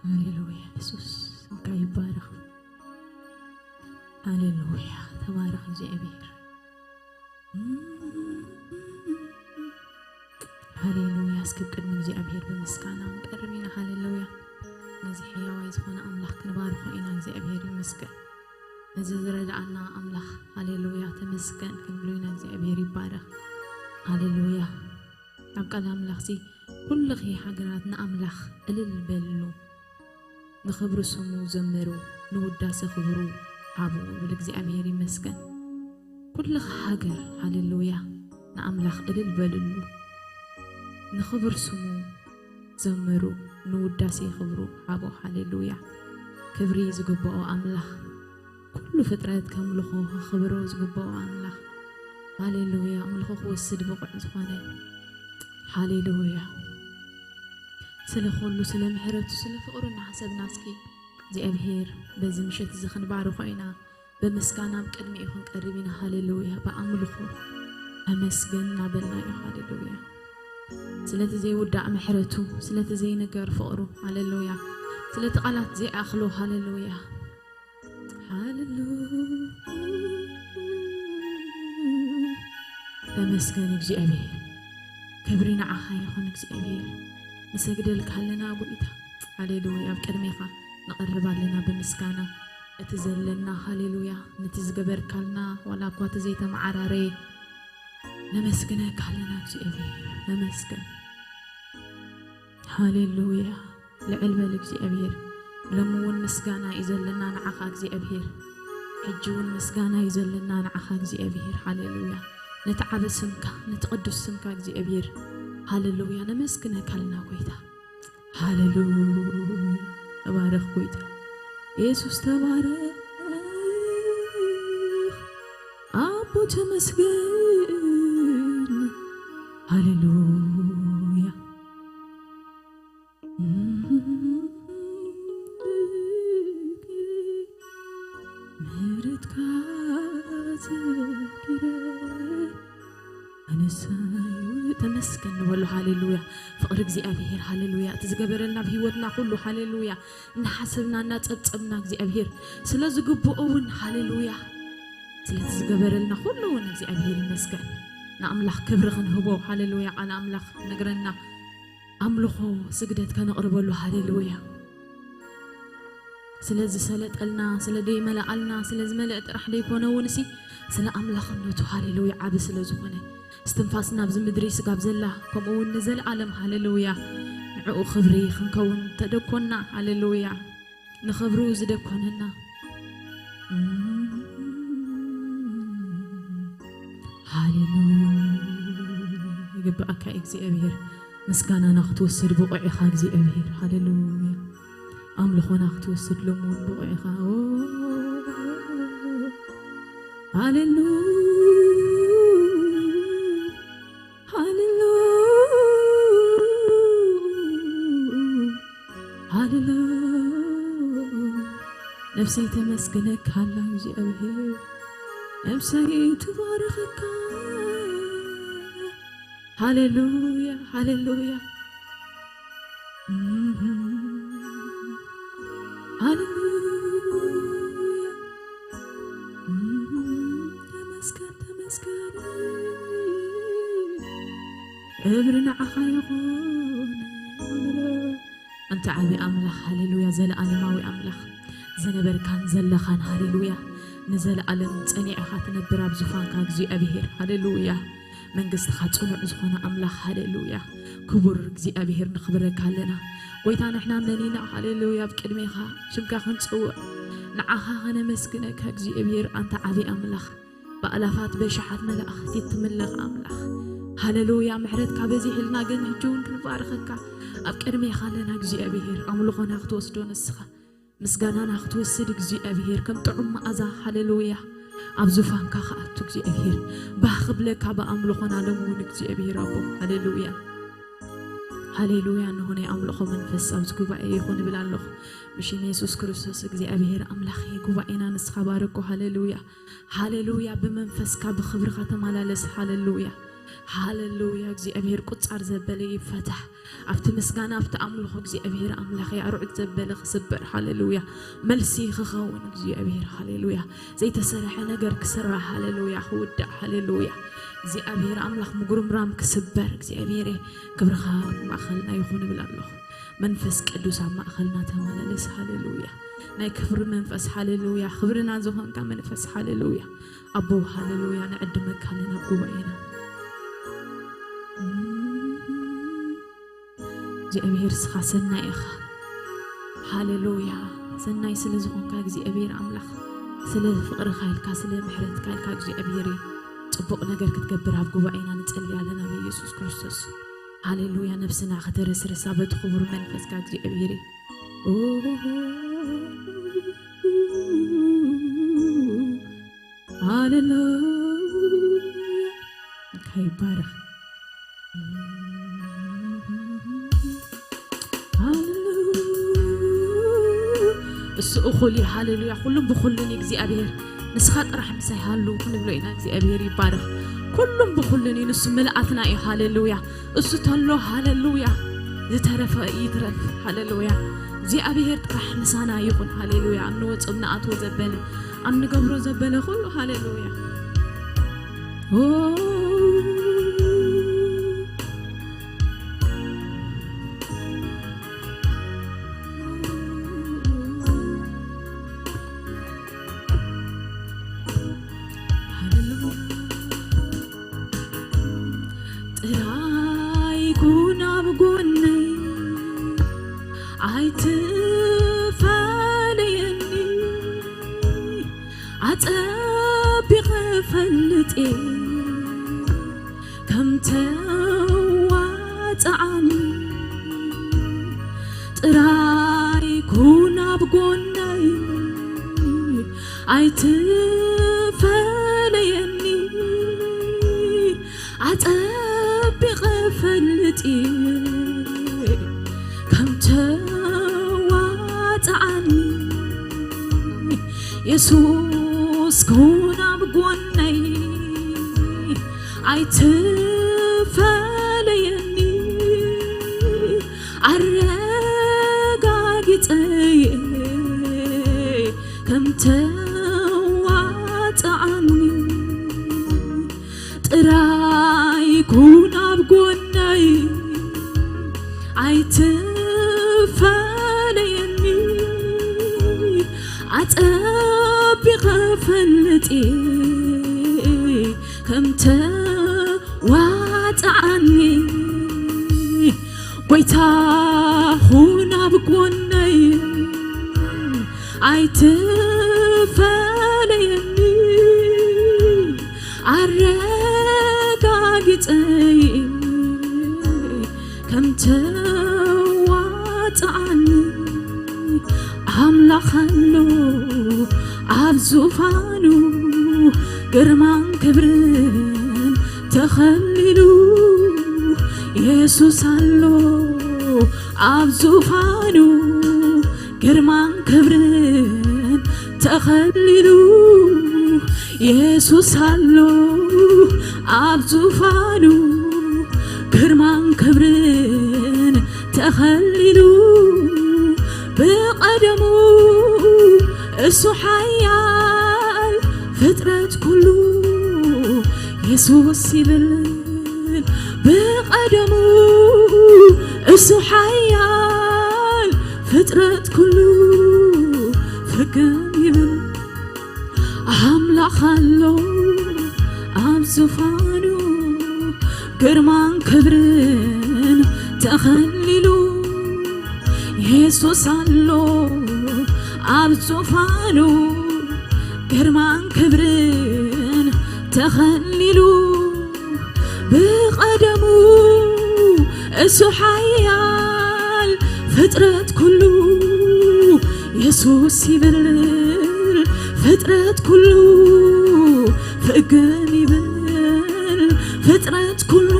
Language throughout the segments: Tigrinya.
ሃሌሉያ፣ የሱስ ስምካ ይባረኽ። ሃሌሉያ፣ ተባረኽ እግዚኣብሔር። ሃሌሉያ፣ እስከ ቅድሚ እግዚኣብሔር ብምስጋና ንቀርብ ኢና። ሃሌሉያ፣ ነዚ ሕያዋይ ዝኾነ ኣምላኽ ክንባርኾ ኢና። እግዚኣብሔር ይመስገን። ነዚ ዝረዳኣና ኣምላኽ፣ ሃሌሉያ፣ ተመስገን ክንብሎ ኢና። እግዚኣብሔር ይባረኽ። ሃሌሉያ። ኣብ ቃል ኣምላኽሲ፣ "ኩልኺ ሃገራት ንኣምላኽ እልል በልሉ፣ ንኽብሪ ስሙ ዘምሩ፣ ንውዳሴ ክብሩ ሃቡ" ይብል። እግዚኣብሔር ይመስገን። ኩልኺ ሃገር፣ ሃሌሉያ፣ ንኣምላኽ እልል በልሉ፣ ንኽብሪ ስሙ ዘምሩ፣ ንውዳሴ ክብሩ ሃቡ። ሃሌሉያ። ክብሪ ዝግብኦ ኣምላኽ፣ ኩሉ ፍጥረት ከምልኾ ከኽብሮ ዝግብኦ ኣምላኽ። ሃሌሉያ። ኣምልኾ ክወስድ ብቑዕ ዝኾነ። ሃሌሉያ። ስለ ኩሉ፣ ስለ ምሕረቱ፣ ስለ ፍቕሩ እናሓሰብና እስኪ እግዚኣብሔር በዚ ምሸት እዚ ክንባርኾ ኢና። ብምስጋና ኣብ ቅድሚኡ ክንቀርብ ኢና። ሃሌሉያ። ብኣምልኾ ተመስገን እናበልና ኢና። ሃሌሉያ። ስለቲ ዘይውዳእ ምሕረቱ፣ ስለቲ ዘይንገር ፍቕሩ፣ ሃሌሉያ። ስለቲ ቃላት ዘይኣኽሎ፣ ሃሌሉያ። ሃሌሉያ። ተመስገን እግዚኣብሔር። ክብሪ ንዓኻ ይኹን እግዚኣብሔር። ንሰግደልካ ኣለና ጎይታ። ሃሌሉያ። ኣብ ቅድሜኻ ንቐርብ ኣለና ብምስጋና። እቲ ዘለና፣ ሃሌሉያ፣ ነቲ ዝገበርካልና፣ ዋላ እኳ እቲ ዘይተመዓራረየ፣ ነመስግነካ ኣለና እግዚኣብሔር። ነመስገን። ሃሌሉያ። ልዕል በል እግዚኣብሔር። ሎሚ እውን ምስጋና እዩ ዘለና ንዓኻ እግዚኣብሔር። ሕጂ እውን ምስጋና እዩ ዘለና ንዓኻ እግዚኣብሔር። ሃሌሉያ። ነቲ ዓቢ ስምካ፣ ነቲ ቅዱስ ስምካ እግዚኣብሔር። ሃሌሉያ። ነመስግነካ ኣለና ጎይታ። ሃሌሉያ። ተባረኽ ጎይታ። የሱስ ተባረኽ። ኣቦ ተመስገን። ሃሌሉያ። ምሕረትካ ዘኪረ ኣነሳይ ተመስገን ንበሎ። ሃሌሉያ። ፍቕሪ እግዚኣብሔር፣ ሃሌሉያ። እቲ ዝገበረልና ኣብ ህይወትና ኩሉ፣ ሃሌሉያ። እናሓሰብና እናጸብጸብና እግዚኣብሔር ስለ ዝግብኦ እውን፣ ሃሌሉያ። ስለቲ ዝገበረልና ኩሉ እውን እግዚኣብሔር ይመስገን። ንኣምላኽ ክብሪ ክንህቦ፣ ሃሌሉያ። ቃል ኣምላኽ ነግረና። ኣምልኾ ስግደት ከነቕርበሉ። ሃሌሉያ። ስለ ዝሰለጠልና፣ ስለ ደይመልኣልና፣ ስለ ዝመልአ ጥራሕ ደይኮነ እውን እሲ፣ ስለ ኣምላኽነቱ፣ ሃሌሉያ፣ ዓቢ ስለ ዝኾነ፣ እስትንፋስና ኣብዚ ምድሪ ስጋብ ዘላ፣ ከምኡ እውን ንዘለኣለም፣ ሃሌሉያ፣ ንዕኡ ክብሪ ክንከውን ተደኮና። ሃሌሉያ። ንኽብሩ ዝደኮነና። ሃሌሉያ። ይግብኣካ እግዚኣብሔር። ምስጋናና ክትወስድ ብቑዕ ኢኻ እግዚኣብሔር። ሃሌሉያ። ኣምልኾና ክትወስድ ሎሚ እውን ብቑዕ ኢኻ። ኦ፣ ሃሌሉያ። ሃሌሉያ። ሃሌሉያ። ነፍሰይ ተመስግነካ ኣላ እግዚኣብሔር። ነፍሰይ ትባርኸካ። ሃሌሉያ፣ ሃሌሉያ። ሃሌሉያ። ተመስገን፣ ተመስገን። ክብሪ ንዓኻ ይኹን። ኣንታ ዓቢ ኣምላኽ፣ ሃሌሉያ፣ ዘለኣለማዊ ኣምላኽ፣ ዝነበርካን ዘለኻን፣ ሃሌሉያ፣ ንዘለኣለም ጸኒዕኻ ትነብር ኣብ ዙፋንካ እግዚኣብሔር፣ ሃሌሉያ፣ መንግስትኻ ጽኑዕ ዝኾነ ኣምላኽ፣ ሃሌሉያ፣ ክቡር እግዚኣብሔር፣ ንኽብረካ ኣለና። ጎይታ፣ ንሕና መኒና፣ ሃሌሉያ፣ ኣብ ቅድሜኻ ሽምካ ክንጽውዕ፣ ንዓኻ ከነመስግነካ እግዚኣብሔር፣ ኣንታ ዓቢ ኣምላኽ። ብኣላፋት በሽሓት መላእኽቲ ትምለኽ ኣምላኽ። ሃሌሉያ፣ ምሕረትካ በዚሕልና ግን ሕጂ እውን ክንባርኸካ ኣብ ቅድሜኻ ኣለና እግዚኣብሔር። ኣምልኾና ክትወስዶ ንስኻ፣ ምስጋናና ክትወስድ እግዚኣብሔር፣ ከም ጥዑም መኣዛ፣ ሃሌሉያ፣ ኣብ ዙፋንካ ክኣቱ እግዚኣብሔር፣ ባህ ክብለካ ብኣምልኾና ሎሚ እውን እግዚኣብሔር ኣቦ። ሃሌሉያ። ሃሌሉያ። እንሆ ናይ ኣምልኾ መንፈስ ኣብዚ ጉባኤ ይኹን እብል ኣለኹ። ብሽም የሱስ ክርስቶስ እግዚኣብሔር ኣምላኽ፣ ጉባኤና ንስኻ ባርኮ። ሃሌሉያ፣ ሃሌሉያ። ብመንፈስካ ብኽብርኻ ተመላለስ። ሃሌሉያ፣ ሃሌሉያ። እግዚኣብሔር ቁጻር ዘበለ ይፈታሕ። ኣብቲ ምስጋና፣ ኣብቲ ኣምልኾ እግዚኣብሔር ኣምላኽ ኣርዑት ዘበለ ክስበር። ሃሌሉያ። መልሲ ክኸውን እግዚኣብሔር። ሃሌሉያ። ዘይተሰርሐ ነገር ክስራሕ። ሃሌሉያ። ክውዳእ። ሃሌሉያ። እግዚኣብሔር ኣምላኽ ምጉርምራም ክስበር። እግዚኣብሔር ክብርኻ ኣብ ማእኸልና ይኹን እብል ኣለኹ። መንፈስ ቅዱስ ኣብ ማእኸልና ተመላለስ። ሃሌሉያ። ናይ ክብሪ መንፈስ። ሃሌሉያ። ክብርና ዝኾንካ መንፈስ። ሃሌሉያ። ኣቦ፣ ሃሌሉያ። ንዕድመካ ኣለና ጉባኤና። እግዚኣብሔር ስኻ ሰናይ ኢኻ። ሃሌሉያ። ሰናይ ስለ ዝኾንካ እግዚኣብሔር ኣምላኽ፣ ስለ ፍቕርኻ ኢልካ፣ ስለ ምሕረትካ ኢልካ እግዚኣብሔር፣ ጽቡቕ ነገር ክትገብር ኣብ ጉባኤና ንጸሊ ኣለና ብኢየሱስ ክርስቶስ። ሃሌሉያ። ነፍስና ከተረስርሳ በቲ ክቡር መንፈስካ እግዚኣብሔር። ሃሌሉያ። እንታይ ይባረኽ። ሃሌሉያ። እሱ እኹል እዩ። ሃሌሉያ። ኩሉም ብኹሉን እዩ እግዚኣብሔር። ንስኻ ጥራሕ ምሳይ ሃሉ ክንብሎ ኢና። እግዚኣብሔር ይባረኽ። ኩሉም ብኹሉን እዩ። ንሱ ምልኣትና እዩ። ሃሌሉያ። እሱ ተሎ፣ ሃሌሉያ፣ ዝተረፈ ይትረፍ። ሃሌሉያ። እግዚኣብሔር ጥራሕ ምሳና ይኹን። ሃሌሉያ። ኣብ ንወጾ፣ ኣብ ንኣትዎ ዘበለ፣ ኣብ ንገብሮ ዘበለ ኩሉ። ሃሌሉያ። ኦ፣ ሃሌሉያ። ጥራይ ኩን ኣብ ጎነይ፣ ኣይትፈለየኒ። ኣጸቢቐ ፈልጥ እየ ከም ተዋጽኣኒ። ጥራይ ኩን ኣብ ጎነይ፣ ኣይትፈለየኒ። ኣጸቢቐ ፈልጥ እየ ከም ተዋጽኣኒ። የሱስ ኩን ኣብ ጎነይ፣ ኣይትፈለየኒ። ኣረጋጊጸ እየ ከም ተዋጽኣኒ። ጥራይ ኩን ኣብ ጎነይ፣ ኣይትፈለየኒ። ኣጸቢቐ ፈልጥ እየ ከም ተዋጽኣኒ። ጎይታ ኩን ኣብ ጎነይ፣ ኣይትፈለየኒ። ኣረጋጊጸ እየ ከም ተዋጽኣኒ። ኣምላኽ ኣሎ ኣብ ዙፋኑ፣ ግርማን ክብርን ተኸሊሉ። የሱስ ኣሎ ኣብ ዙፋኑ፣ ግርማን ክብርን ተኸሊሉ። የሱስ ኣሎ ኣብ ዙፋኑ፣ ግርማን ክብርን ተኸሊሉ። ብቐደሙ እሱ ሓያል፣ ፍጥረት ኩሉ የሱስ ይብል። ብቐደሙ እሱ ሓያል፣ ፍጥረት ኩሉ ፍግም ይብል። ኣምላኽ ኣሎ ኣብ ዙፋኑ፣ ግርማን ክብርን ተኸሊሉ። የሱስ ኣሎ ኣብ ዙፋኑ፣ ግርማን ክብርን ተኸሊሉ። ብቐደሙ እሱ ሓያል፣ ፍጥረት ኩሉ የሱስ ይብል። ፍጥረት ኩሉ ፍግም ይብል። ፍጥረት ኩሉ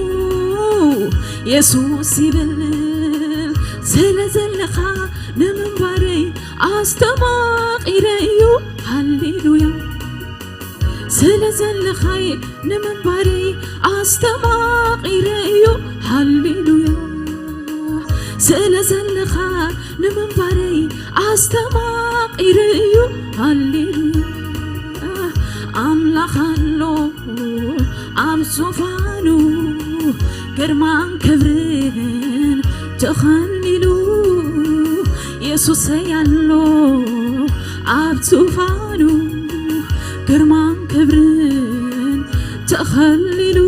የሱስ ይብል። ስለ ዘለኻ ንምንባረይ ኣስተማቒረ እዩ። ሃሌሉያ። ስለ ዘለኻይ ንምንባረይ ኣስተማቒረ እዩ። ሃሌሉያ። ስለ ዘለኻ ንምንባረይ ኣስተማቒረ እዩ። ሃሌሉያ። ኣምላኽ ኣሎ ኣብ ዙፋኑ፣ ግርማን ክብርን ተኸሊሉ። የሱሰይ ኣሎ ኣብ ዙፋኑ፣ ግርማን ክብርን ተኸሊሉ።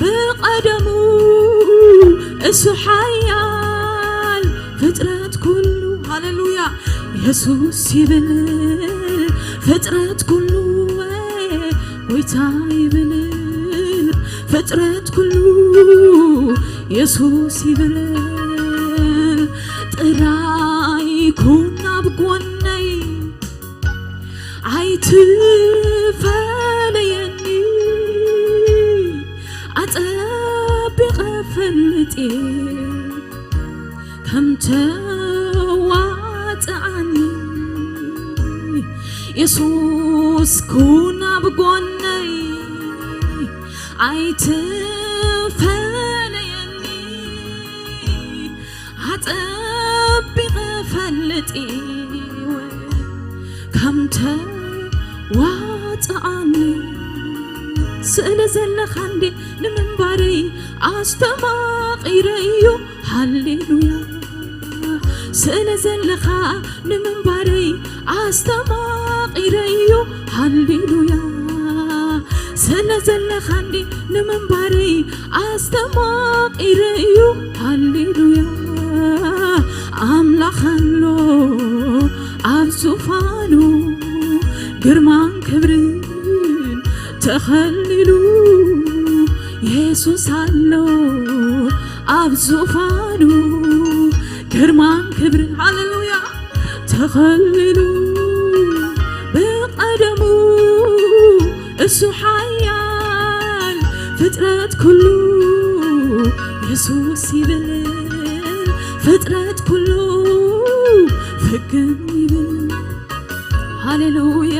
ብቐደሙ እሱ ሓያል፣ ፍጥረት ኩሉ፣ ሃሌሉያ፣ የሱስ ይብል። ፍጥረት ኩሉ ጎይታ ይብል። ፍጥረት ኩሉ የሱስ ይብል። ጥራይ ኩን ኣብ ጎነይ፣ ኣይትፈለየኒ፣ ኣጸቢቐ ፈልጥ እየ ከም ተዋጽኣኒ። የሱስ ኩን ኣብ ጎነይ፣ ኣይትፈለየኒ፣ ኣጸቢቐ ፈልጥ እየ ከም ተዋጽኣኒ። ስለ ዘለኻ እንዴ ንምንባረይ ኣስተማቒረ እዩ። ሃሌሉያ። ስለ ዘለኻ ንምንባረይ ኣስተማቒረ እዩ። ሃሌሉያ። ስለ ዘለኻ እንዴ ንምንባረይ ኣስተማቒረ እዩ። ሃሌሉያ። ኣምላኽ ኣሎ ኣብ ዙፋኑ፣ ግርማን ክብርን ተኸሊሉ። የሱስ ኣሎ ኣብ ዙፋኑ፣ ግርማን ክብርን፣ ሃሌሉያ፣ ተኸሊሉ። ብቐደሙ እሱ ሓያል፣ ፍጥረት ኩሉ የሱስ ይብል። ፍጥረት ኩሉ ፍግም ይብል። ሃሌሉያ፣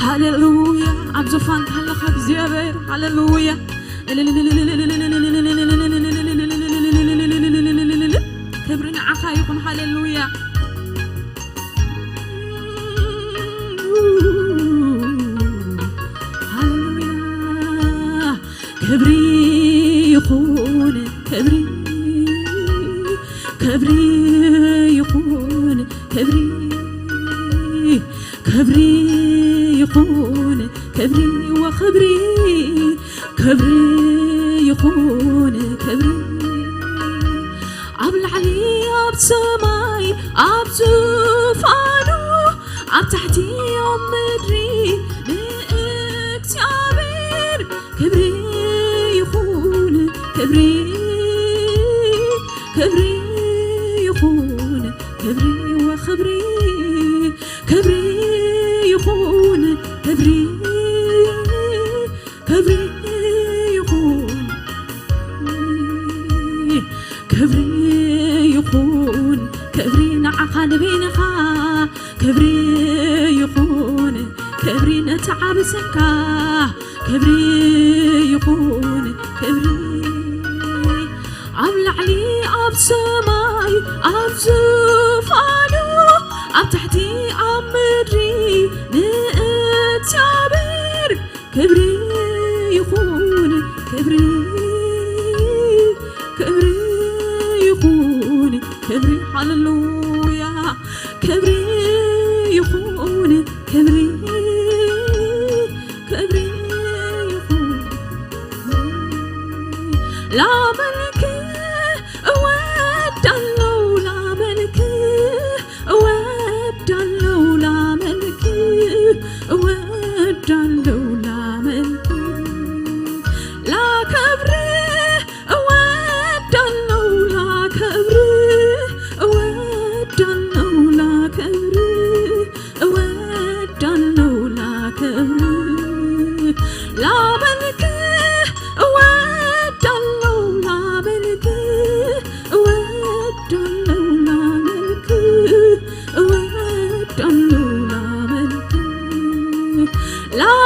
ሃሌሉያ። ኣብ ዙፋንካ ኣለኻ እግዚኣብሔር። ሃሌሉያ። ክብሪ ንዓኻ ይኹን። ሃሌሉያ፣ ሃሌሉያ። ክብሪ ይኹን፣ ክብሪ፣ ክብሪ ይኹን፣ ክብሪ፣ ክብሪ ይኹን፣ ክብሪ ወክብሪ፣ ክብሪ ይኹን፣ ክብሪ ኣብ ላዕሊ ኣብ ሰማይ ኣብ ዙፋኑ፣ ኣብ ታሕቲ ኣብ ምድሪ ንእግዚኣብሔር ክብሪ ይኹን፣ ክብሪ፣ ክብሪ ይኹን፣ ክብሪ ወክብሪ፣ ክብሪ ይኹን፣ ክብሪ፣ ክብሪ ይኹን፣ ክብሪ ይኹን፣ ክብሪ ንዓኻ ንበይንኻ። ክብሪ ይኹን፣ ክብሪ ነቲ ዓቢ ስምካ። ክብሪ ይኹን፣ ክብሪ ኣብ ላዕሊ ኣብ ሰማይ ኣብ ዙፋኑ፣ ኣብ ታሕቲ ኣብ ምድሪ ንእግዚኣብሔር ክብሪ ይኹን፣ ክብሪ፣ ክብሪ ይኹን፣ ክብሪ፣ ሃሌሉያ። ክብሪ ይኹን፣ ክብሪ፣ ክብሪ ይኹን። ላመልክ እወዳለው፣ ላመልክ እወዳለው፣ ላመልክ እወዳለው፣ ላመልክ ላከብር እወዳለው፣ ላከብር እወዳለው፣ ላከብር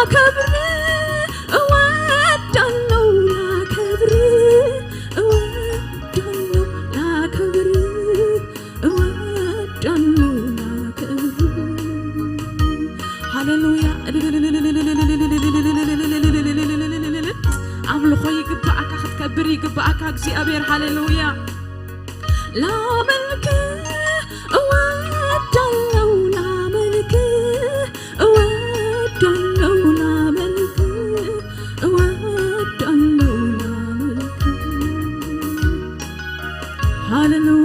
ላከብር እወዳለው፣ ላከብር እወዳለው፣ ላከብር እወዳለው፣ ላከብር። ሃሌሉያ። ኣምልኾ ይግብኣካ፣ ክትከብር ይግብኣካ እግዚኣብሔር። ሃሌሉያ። ላመልክ እወዳለው፣ ላመልክ እወዳለው፣ ላመልክ እወዳለው፣ ላመልክ። ሃሌሉ-፣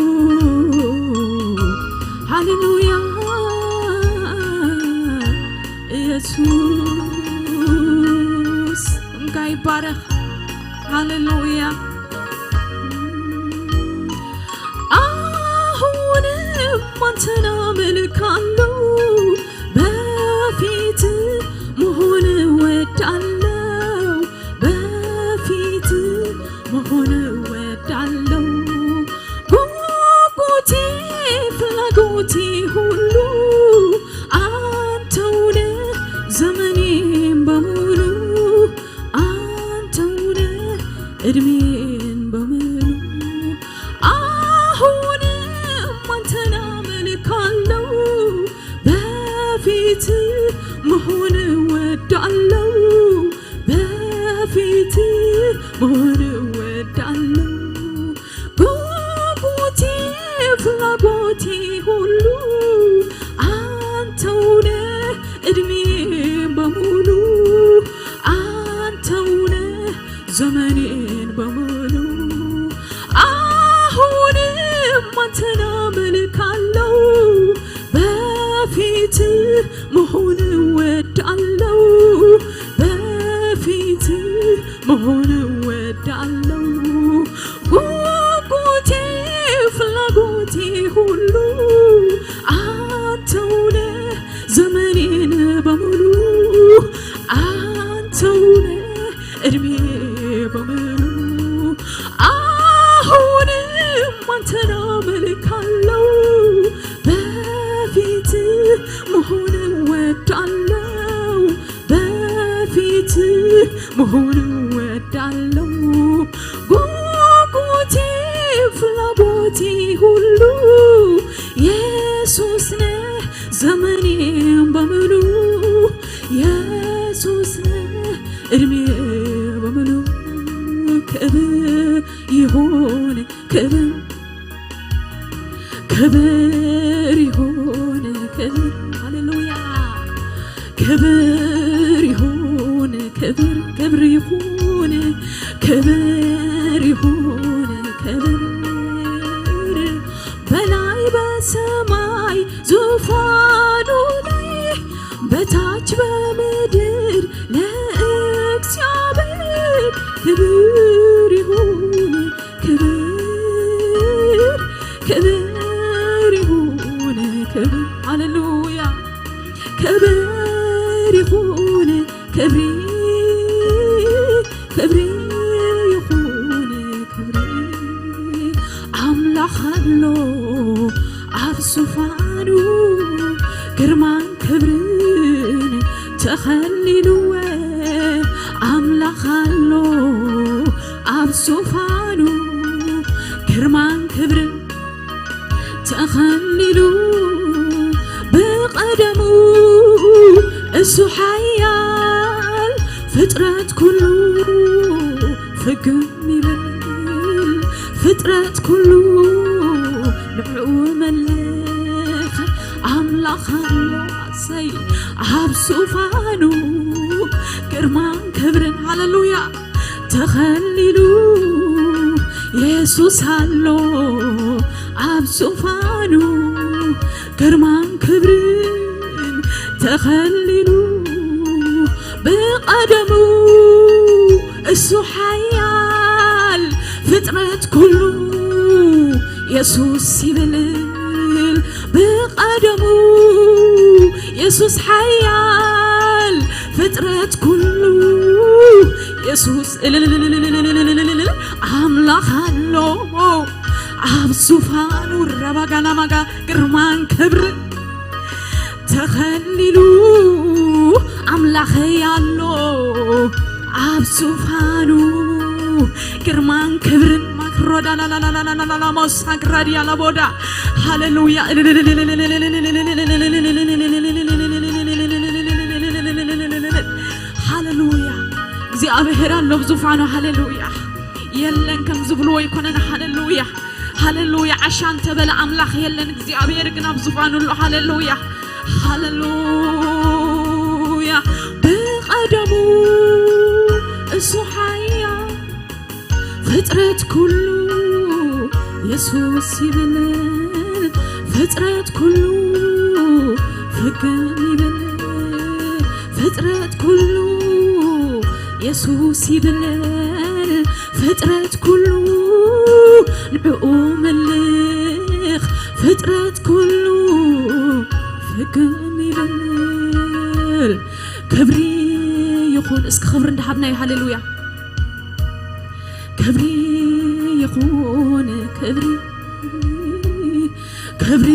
ሃሌሉያ። ኢየሱስ ስምካ ይባረኽ። ሃሌሉያ። አሁንም አንተን አመልካለሁ፣ በፊት መሆን እወዳለሁ፣ በፊት መሆን እወዳለሁ። ጉጉቴ ፍላጎቴ ሁሉ አንተው ነህ፣ ዘመኔን በሙሉ አንተው ነህ፣ እድሜን በሙሉ። አሁንም አንተን አመልካለሁ፣ በፊት መሆን እወዳለሁ፣ በፊት መሆን እወዳለሁ። ጉጉቴ ፍላጎቴ ሁሉ አንተው ነህ፣ እድሜ በሙሉ አንተው ነህ፣ ዘመኔን በሙሉ። አሁንም አንተን አመልካለሁ፣ በፊት መሆን እወዳለሁ፣ በፊት መሆን እወዳለሁ። ጉጉቴ ፍላጎቴ ሁሉ አንተው ነህ፣ ዘመኔን በሙሉ አንተው ነህ፣ እድሜ በሙሉ። አሁንም አንተን አመልካለሁ፣ በፊት መሆን እወዳለሁ፣ በፊት መሆን እወዳለሁ። ጉጉቴ ፍላጎቴ ሁሉ ኢየሱስ ነህ፣ ዘመኔን በሙሉ ኢየሱስ ነህ፣ እድሜ በሙሉ። ክብር ይሁን ክብር፣ ክብር ይሁን ክብር። ሃሌሉያ። ክብር ይሁን ክብር፣ ክብር ይሁን ክብር፣ ይሁን ክብር። በላይ በሰማይ ዙፋኑ ላይ፣ በታች በምድር ለእግዚአብሔር ክብር ይሁን ክብር፣ ክብር ይሁን ክብር። ሃሌሉያ። ክብር ይሁን ክብሪ፣ ክብሪ ይሁን ክብሪ። ኣምላኽ ኣሎ ኣብ ዙፋኑ፣ ግርማን ክብርን ተኸሊልወ። ኣምላኽ ኣሎ ኣብ ዙፋኑ፣ ግርማን ክብርን ተኸሊሉ ብቐደሙ፣ እሱ ሓያል። ፍጥረት ኩሉ ፍግም ይብል፣ ፍጥረት ኩሉ ንዕኡ መልኽ። ኣምላኽ ኣሎ፣ ኣሰይ፣ ኣብ ዙፋኑ፣ ግርማን ክብርን። ሃሌሉያ። ተኸሊሉ የሱስ ኣሎ ኣብ ዙፋኑ፣ ግርማን ክብርን ተኸሊሉ ብቐደሙ። እሱ ሓያል፣ ፍጥረት ኩሉ የሱስ ይብል ብቐደሙ። የሱስ ሓያል፣ ፍጥረት ኩሉ የሱስ እልልልልልልልልልልልልል። ኣምላኽ ኣሎ ኣብ ዙፋኑ፣ ረባጋናማጋ፣ ግርማን ክብርን ተኸሊሉ። ኣምላኽ ኣምላኸይ ኣሎ ኣብ ዙፋኑ፣ ግርማን ክብርን ማክሮዳ ላላላላላላላላሞሳ ግራዲያ ላቦዳ። ሃሌሉያ፣ ሃሌሉያ። እግዚኣብሔር ኣሎ ኣብ ዙፋኑ። ሃሌሉያ። የለን ከም ዝብልዎ ኣይኮነን። ሃሌሉያ፣ ሃሌሉያ። ዓሻ እንተበለ ኣምላኽ የለን፣ እግዚኣብሔር ግን ኣብ ዙፋኑ ኣሎ። ሃሌሉያ፣ ሃሌሉያ። ብቐደሙ እሱ ሓያል፣ ፍጥረት ኩሉ የሱስ ይብል፣ ፍጥረት ኩሉ ፍግም ይብል፣ ፍጥረት ኩሉ የሱስ ይብል፣ ፍጥረት ኩሉ ንዕኡ ምልኽ፣ ፍጥረት ኩሉ ፍግም ይብል። ክብሪ ይኹን። እስኪ ክብሪ እንዳሃብናዮ። ሃሌሉያ። ክብሪ ይኹን፣ ክብሪ፣ ክብሪ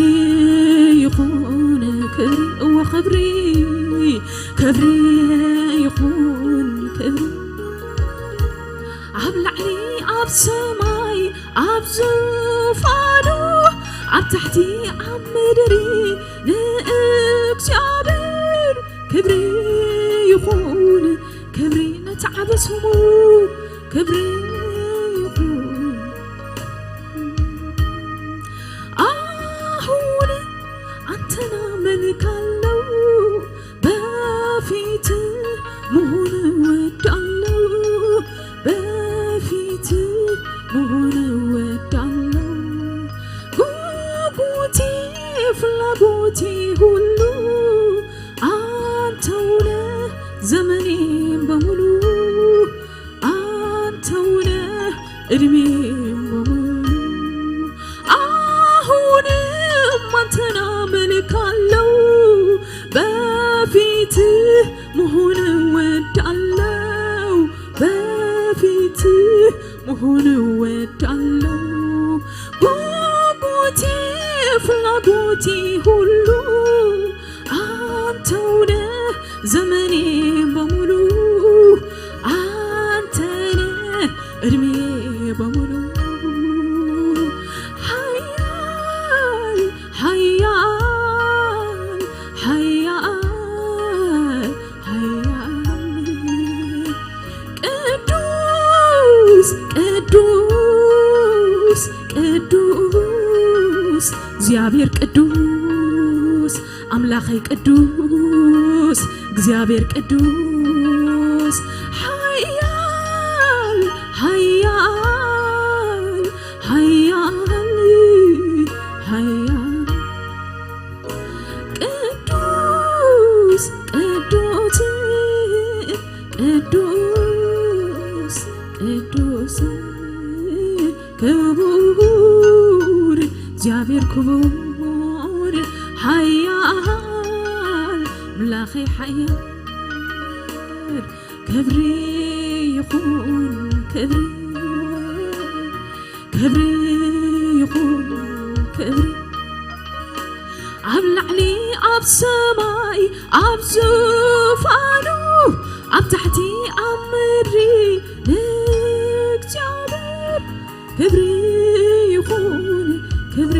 ይኹን፣ ክብሪ፣ እወ ክብሪ፣ ክብሪ ይኹን፣ ክብሪ። ኣብ ላዕሊ ኣብ ሰማይ ኣብ ዙፋኑ፣ ኣብ ታሕቲ ኣብ ምድሪ ንእግዚኣብሔር ክብሪ ይኹን፣ ክብሪ ነቲ ዓቢ ስሙ ክብሪ ይኹን። አሁን አንተን አመልካለሁ፣ በፊት መሆን እወዳለሁ፣ በፊት መሆን እወዳለሁ። ጉጉቴ ፍላጎቴ ሁሉ አንተው ነህ ዘመኔን በሙሉ፣ አንተው ነህ እድሜን በሙሉ። አሁንም አንተን አመልካለሁ፣ በፊትህ መሆን እወዳለሁ፣ በፊትህ መሆን እወዳለሁ። ጉጉቴ ፍላጎቴ ሁሉ አንተው ነህ ዘመኔን በሙሉ፣ አንተ ነህ እድሜ በሙሉ። ኃያል ኃያል ኃያል ኃያል ቅዱስ ቅዱስ ቅዱስ እግዚአብሔር ቅዱስ አምላኸይ ቅዱስ እግዚኣብሔር ቅዱስ ኃያል ኃያል ኃያል ኃያል ቅዱስ ቅዱስ ቅዱስ ቅዱስ ክቡር እግዚኣብሔር ክቡር ኃያል ምላኸይ ኃያል ክብሪ ይኹን ክብሪ ክብሪ ይኹን ክብሪ ኣብ ላዕሊ ኣብ ሰማይ ኣብ ዙፋኑ ኣብ ታሕቲ ኣብ ምድሪ ንእግዚኣብሔር ክብሪ ይኹን ክብሪ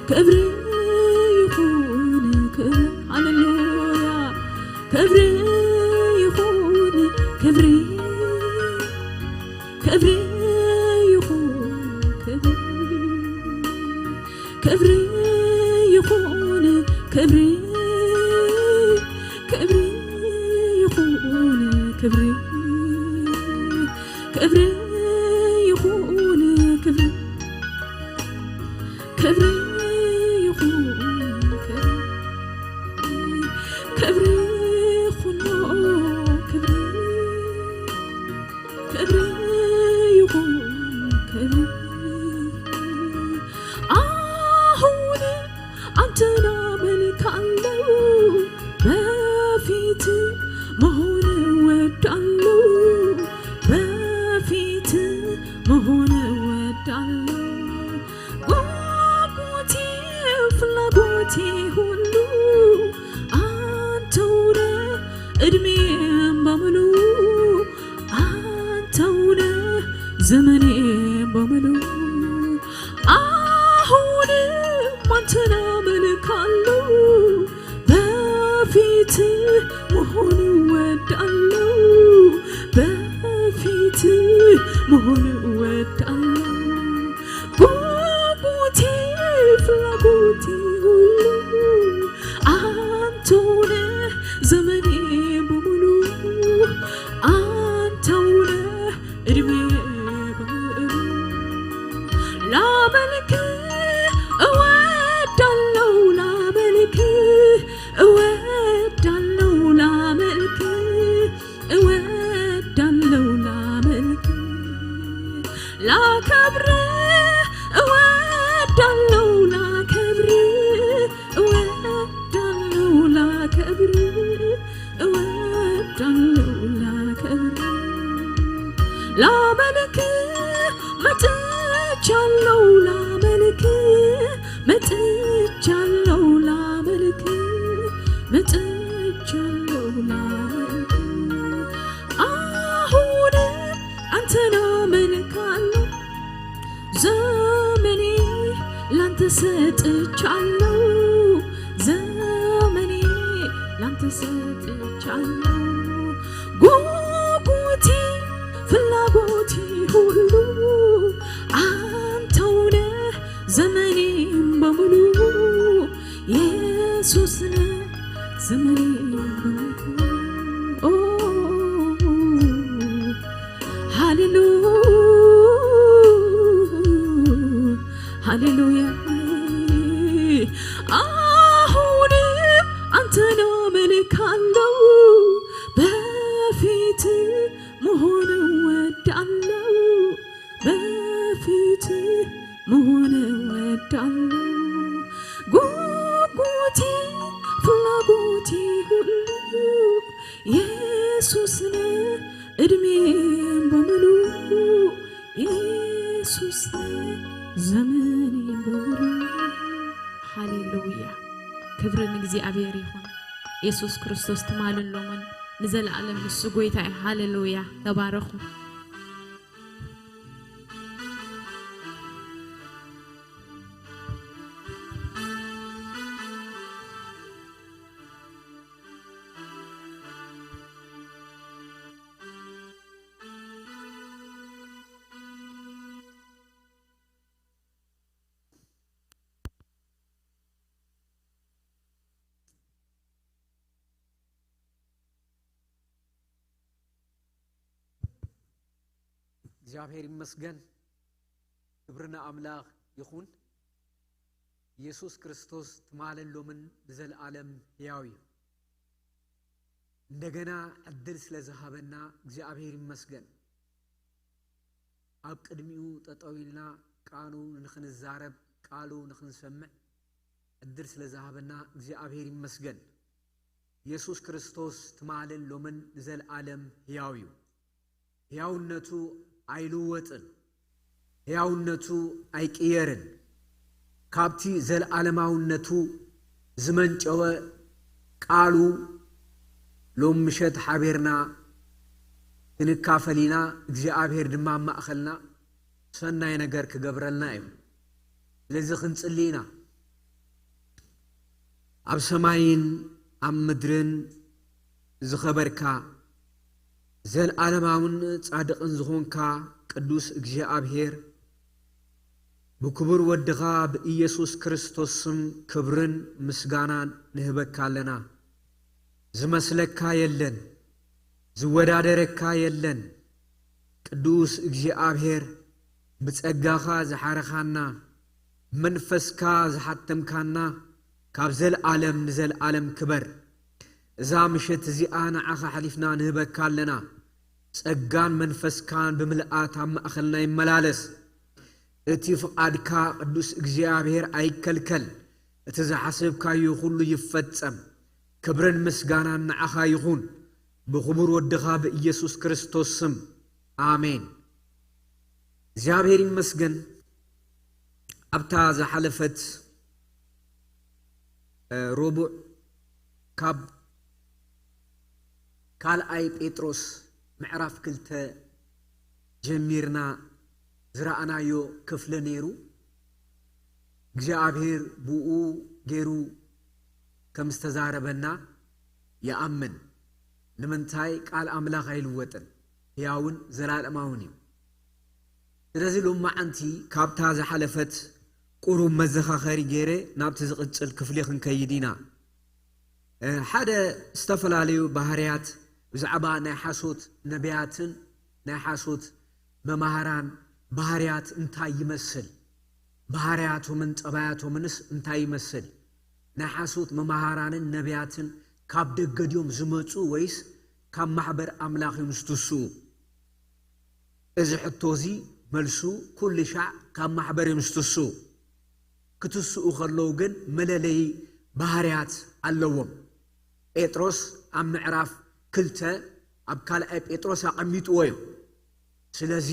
ክብሪ ይኹን ክብሪ ሃሌሉያ ክብሪ ይኹን ክብሪ ክብሪ ይኹን ክብሪ ክብሪ ይኹን ክብሪ ክብሪ ይኹን ክብሪ ክብሪ ይኹን ክብሪ ክብሪ ይኹን ክብሪ ክብሪ ይኹኖ ክብሪ ክብሪ ይኹን ክብሪ አሁን አንተን አመልካለሁ በፊት መሆን እወዳለሁ በፊት መሆን እወዳለሁ ጉጉቴ ፍላጎቴ ሁሉ አንተው አለው በፊት መሆን ወዳለው በፊት መሆን ወዳለው ጉጉቴ ፍላጎቴ ሁሉ አንተውነ ዘመኔ በሙሉ አንተውነ እድሜ በሙሉ ላመልክ እወዳለው ላመልክ እወዳለው ላመልክ እወዳለው ላመልክ ላከብር እወዳለው ላከብር እወዳለው ላከብር እወዳለው ላከብር ላመልክ መጥቻለው ላመልክ መጥቻለው ላመልክ መጥቻለው ላመልክ አሁን አንተን አመልካለው ዘመኔ ላንተ ሰጥቻለው ዘመኔ ላንተ ሰጥቻለው ጉጉቴ ፍላጎቴ ሁሉ አንተውነ ዘመኔም በሙሉ ኢየሱስነ ዘመኔም በሙሉ ሃሌሉ ሃሌሉያ አሁን አንተን አመልካለው በፊት መሆን ወዳለው በፊት መሆን ወዳለው ጉጉቴ ፍላጎቴ ሁሉ ኢየሱስነ እድሜም በሙሉ ኢየሱስ ዘመን በሙሉ ሃሌሉያ ክብሪ ንእግዚኣብሔር ይኹን። ኢየሱስ ክርስቶስ ትማልን ሎምን ንዘለኣለም ንሱ ጎይታ እዩ። ሃሌሉያ ተባረኹ። እግዚኣብሔር ይመስገን። ክብሪ ንኣምላኽ ይኹን። ኢየሱስ ክርስቶስ ትማልን ሎምን ንዘለኣለም ሕያው እዩ። እንደገና ዕድል ስለ ዝሃበና እግዚኣብሔር ይመስገን። ኣብ ቅድሚኡ ጠጠው ኢልና ቃሉ ንኽንዛረብ ቃሉ ንኽንሰምዕ ዕድል ስለ ዝሃበና እግዚኣብሔር ይመስገን። ኢየሱስ ክርስቶስ ትማልን ሎምን ንዘለኣለም ሕያው እዩ። ሕያውነቱ ኣይልወጥን። ሕያውነቱ ኣይቅየርን። ካብቲ ዘለዓለማውነቱ ዝመንጨወ ቃሉ ሎም ምሸት ሓቢርና ክንካፈል ኢና። እግዚኣብሔር ድማ ኣብ ማእኸልና ሰናይ ነገር ክገብረልና እዩ። ስለዚ ክንጽሊ ኢና። ኣብ ሰማይን ኣብ ምድርን ዝኸበርካ ዘለዓለማውን ጻድቕን ዝኾንካ ቅዱስ እግዚኣብሔር፣ ብክቡር ወድኻ ብኢየሱስ ክርስቶስ ስም ክብርን ምስጋናን ንህበካ ኣለና። ዝመስለካ የለን፣ ዝወዳደረካ የለን። ቅዱስ እግዚኣብሔር፣ ብጸጋኻ ዝሓረኻና፣ መንፈስካ ዝሓተምካና፣ ካብ ዘለዓለም ንዘለዓለም ክበር። እዛ ምሸት እዚኣ ንዓኻ ሓሊፍና ንህበካ ኣለና። ጸጋን መንፈስካን ብምልኣት ኣብ ማእኸልና ይመላለስ። እቲ ፍቓድካ ቅዱስ እግዚኣብሔር ኣይከልከል። እቲ ዝሓሰብካዮ ኩሉ ይፈጸም። ክብርን ምስጋናን ንዓኻ ይኹን። ብኽቡር ወድኻ ብኢየሱስ ክርስቶስ ስም። ኣሜን። እግዚኣብሔር ይመስገን። ኣብታ ዝሓለፈት፣ እ፣ ረቡዕ ካብ ካልኣይ ጴጥሮስ ምዕራፍ ክልተ ጀሚርና ዝረኣናዮ ክፍሊ ነይሩ። እግዚኣብሔር ብኡ ገይሩ ከም ዝተዛረበና ይኣምን። ንምንታይ? ቃል ኣምላኽ ኣይልወጥን፣ ሕያውን ዘላለማውን እዩ። ስለዚ ሎማዓንቲ ካብታ ዝሓለፈት ቁሩብ መዘኻኸሪ ገይረ ናብቲ ዝቕጽል ክፍሊ ክንከይድ ኢና። እ፣ ሓደ ዝተፈላለዩ ባህርያት ብዛዕባ ናይ ሓሶት ነቢያትን ናይ ሓሶት መማህራን ባህርያት እንታይ ይመስል? ባህርያቶምን ጠባያቶምንስ እንታይ ይመስል? ናይ ሓሶት መማህራንን ነቢያትን ካብ ደገ ድዮም ዝመጹ ወይስ ካብ ማሕበር ኣምላኽ እዮም ዝትስኡ? እዚ ሕቶ እዚ መልሱ ኩሉ ሻዕ ካብ ማሕበር እዮም ዝትስኡ። ክትስኡ ከለዉ ግን መለለዪ ባህርያት ኣለዎም። ጴጥሮስ ኣብ ምዕራፍ ክልተ ኣብ ካልኣይ ጴጥሮስ ኣቐሚጥዎ እዩ። ስለዚ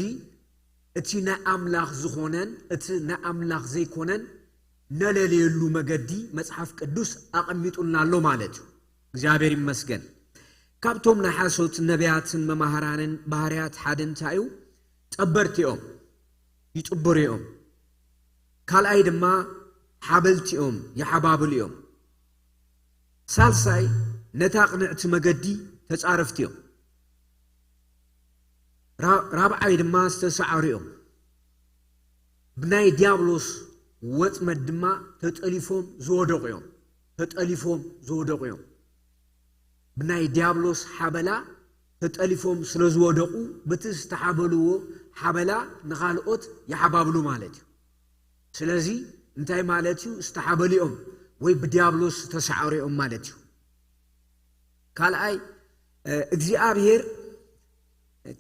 እቲ ናይ ኣምላኽ ዝኾነን እቲ ናይ ኣምላኽ ዘይኮነን ነለልየሉ መገዲ መጽሓፍ ቅዱስ ኣቐሚጡልና ኣሎ ማለት እዩ። እግዚኣብሔር ይመስገን። ካብቶም ናይ ሓሶት ነቢያትን መማህራንን ባህርያት ሓደ እንታይ እዩ? ጠበርቲ እዮም፣ ይጥብሩ እዮም። ካልኣይ ድማ ሓበልቲ እዮም፣ ይሓባብሉ እዮም። ሳልሳይ ነታ ቅንዕቲ መገዲ ተጻረፍቲ እዮም። ራ-፣ ራብዓይ ድማ ዝተሰዓሩ እዮም። ብናይ ዲያብሎስ ወጥመድ ድማ ተጠሊፎም ዝወደቑ እዮም። ተጠሊፎም ዝወደቑ እዮም። ብናይ ዲያብሎስ ሓበላ ተጠሊፎም ስለ ዝወደቑ፣ በቲ ዝተሓበልዎ ሓበላ ንኻልኦት ይሓባብሉ ማለት እዩ። ስለዚ እንታይ ማለት እዩ? ዝተሓበሉ እዮም ወይ ብዲያብሎስ ዝተሰዓሩ እዮም ማለት እዩ። ካልኣይ፣ እ፣ እግዚኣብሔር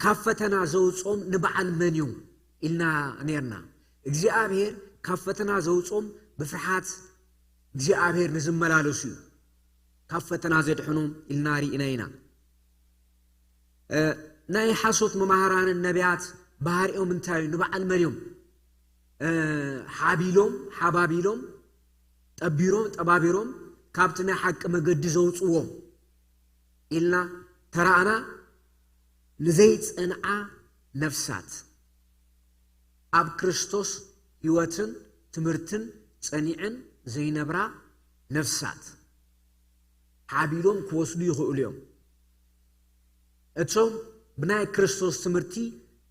ካብ ፈተና ዘውጾም ንበዓል መን እዮም ኢልና ነርና። እግዚኣብሔር ካብ ፈተና ዘውጾም ብፍርሃት እግዚኣብሔር ንዝመላለሱ እዩ። ካብ ፈተና ዘድሕኖም ኢልና ርኢና ኢና። እ፣ ናይ ሓሶት መማህራንን ነቢያት ባህሪኦም እንታይ እዩ? ንበዓል መን እዮም? እ፣ ሓቢሎም፣ ሓባቢሎም፣ ጠቢሮም፣ ጠባቢሮም ካብቲ ናይ ሓቂ መገዲ ዘውጽዎም ኢልና ተራእና፣ ንዘይጸንዓ ነፍሳት፣ ኣብ ክርስቶስ ህይወትን ትምህርትን ጸኒዕን ዘይነብራ ነፍሳት ሓቢሎም ክወስዱ ይኽእሉ እዮም። እቶም ብናይ ክርስቶስ ትምህርቲ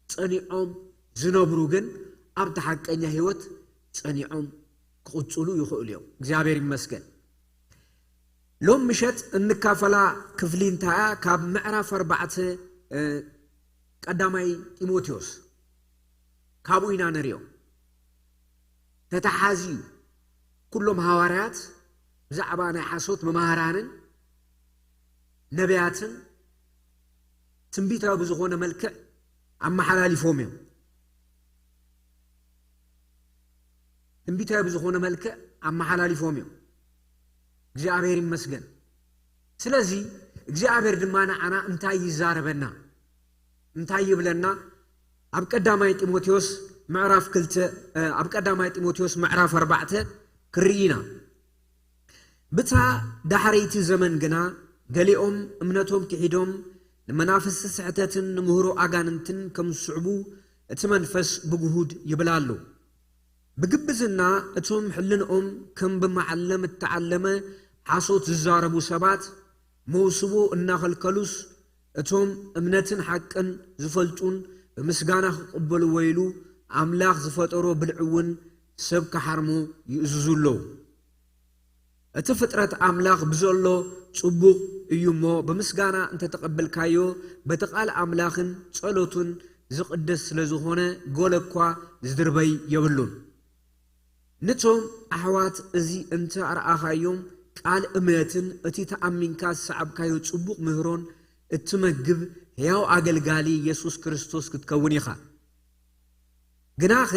ጸኒዖም ዝነብሩ ግን ኣብቲ ሓቀኛ ህይወት ጸኒዖም ክቕጽሉ ይኽእሉ እዮም። እግዚኣብሔር ይመስገን። ሎም ምሸት እንካፈላ ክፍሊ እንታይ እያ? ካብ ምዕራፍ ኣርባዕተ፣ እ፣ ቀዳማይ ጢሞቴዎስ ካብኡ ኢና ንሪኦ። ተተሓዝዩ ኩሎም ሃዋርያት ብዛዕባ ናይ ሓሶት መማህራንን ነቢያትን ትንቢታዊ ብዝኾነ መልክዕ ኣመሓላሊፎም እዮም። ትንቢታዊ ብዝኾነ መልክዕ ኣመሓላሊፎም እዮም። እግዚኣብሔር ይመስገን። ስለዚ እግዚኣብሔር ድማ ንዓና እንታይ ይዛረበና? እንታይ ይብለና? ኣብ ቀዳማይ ጢሞቴዎስ ምዕራፍ ክልተ፣ እ፣ ኣብ ቀዳማይ ጢሞቴዎስ ምዕራፍ ኣርባዕተ ክርኢ ኢና። ብታ ዳሕረይቲ ዘመን ግና ገሊኦም እምነቶም ክሒዶም ንመናፍስቲ ስሕተትን ንምህሮ ኣጋንንትን ከም ዝስዕቡ እቲ መንፈስ ብግሁድ ይብል ኣሎ። ብግብዝና እቶም ሕልንኦም ከም ብመዓለም እተዓለመ ሓሶት ዝዛረቡ ሰባት መውስቦ እናኸልከሉስ እቶም እምነትን ሓቅን ዝፈልጡን ብምስጋና ክቕበልዎ ኢሉ ኣምላኽ ዝፈጠሮ ብልዒ እውን ሰብ ክሓርሞ ይእዝዙ ኣለዉ። እቲ ፍጥረት ኣምላኽ ብዘሎ ጽቡቕ እዩ እሞ፣ ብምስጋና እንተተቐበልካዮ፣ በቲ ቃል ኣምላኽን ጸሎቱን ዝቕደስ ስለ ዝኾነ፣ ገለ እኳ ዝድርበይ የብሉን። ነቶም ኣሕዋት እዚ እንተ ኣርኣኻዮም፣ ቃል እምነትን እቲ ተኣሚንካ ዝሰዓብካዮ ጽቡቕ ምህሮን እትመግብ ሕያው ኣገልጋሊ የሱስ ክርስቶስ ክትከውን ኢኻ። ግናኸ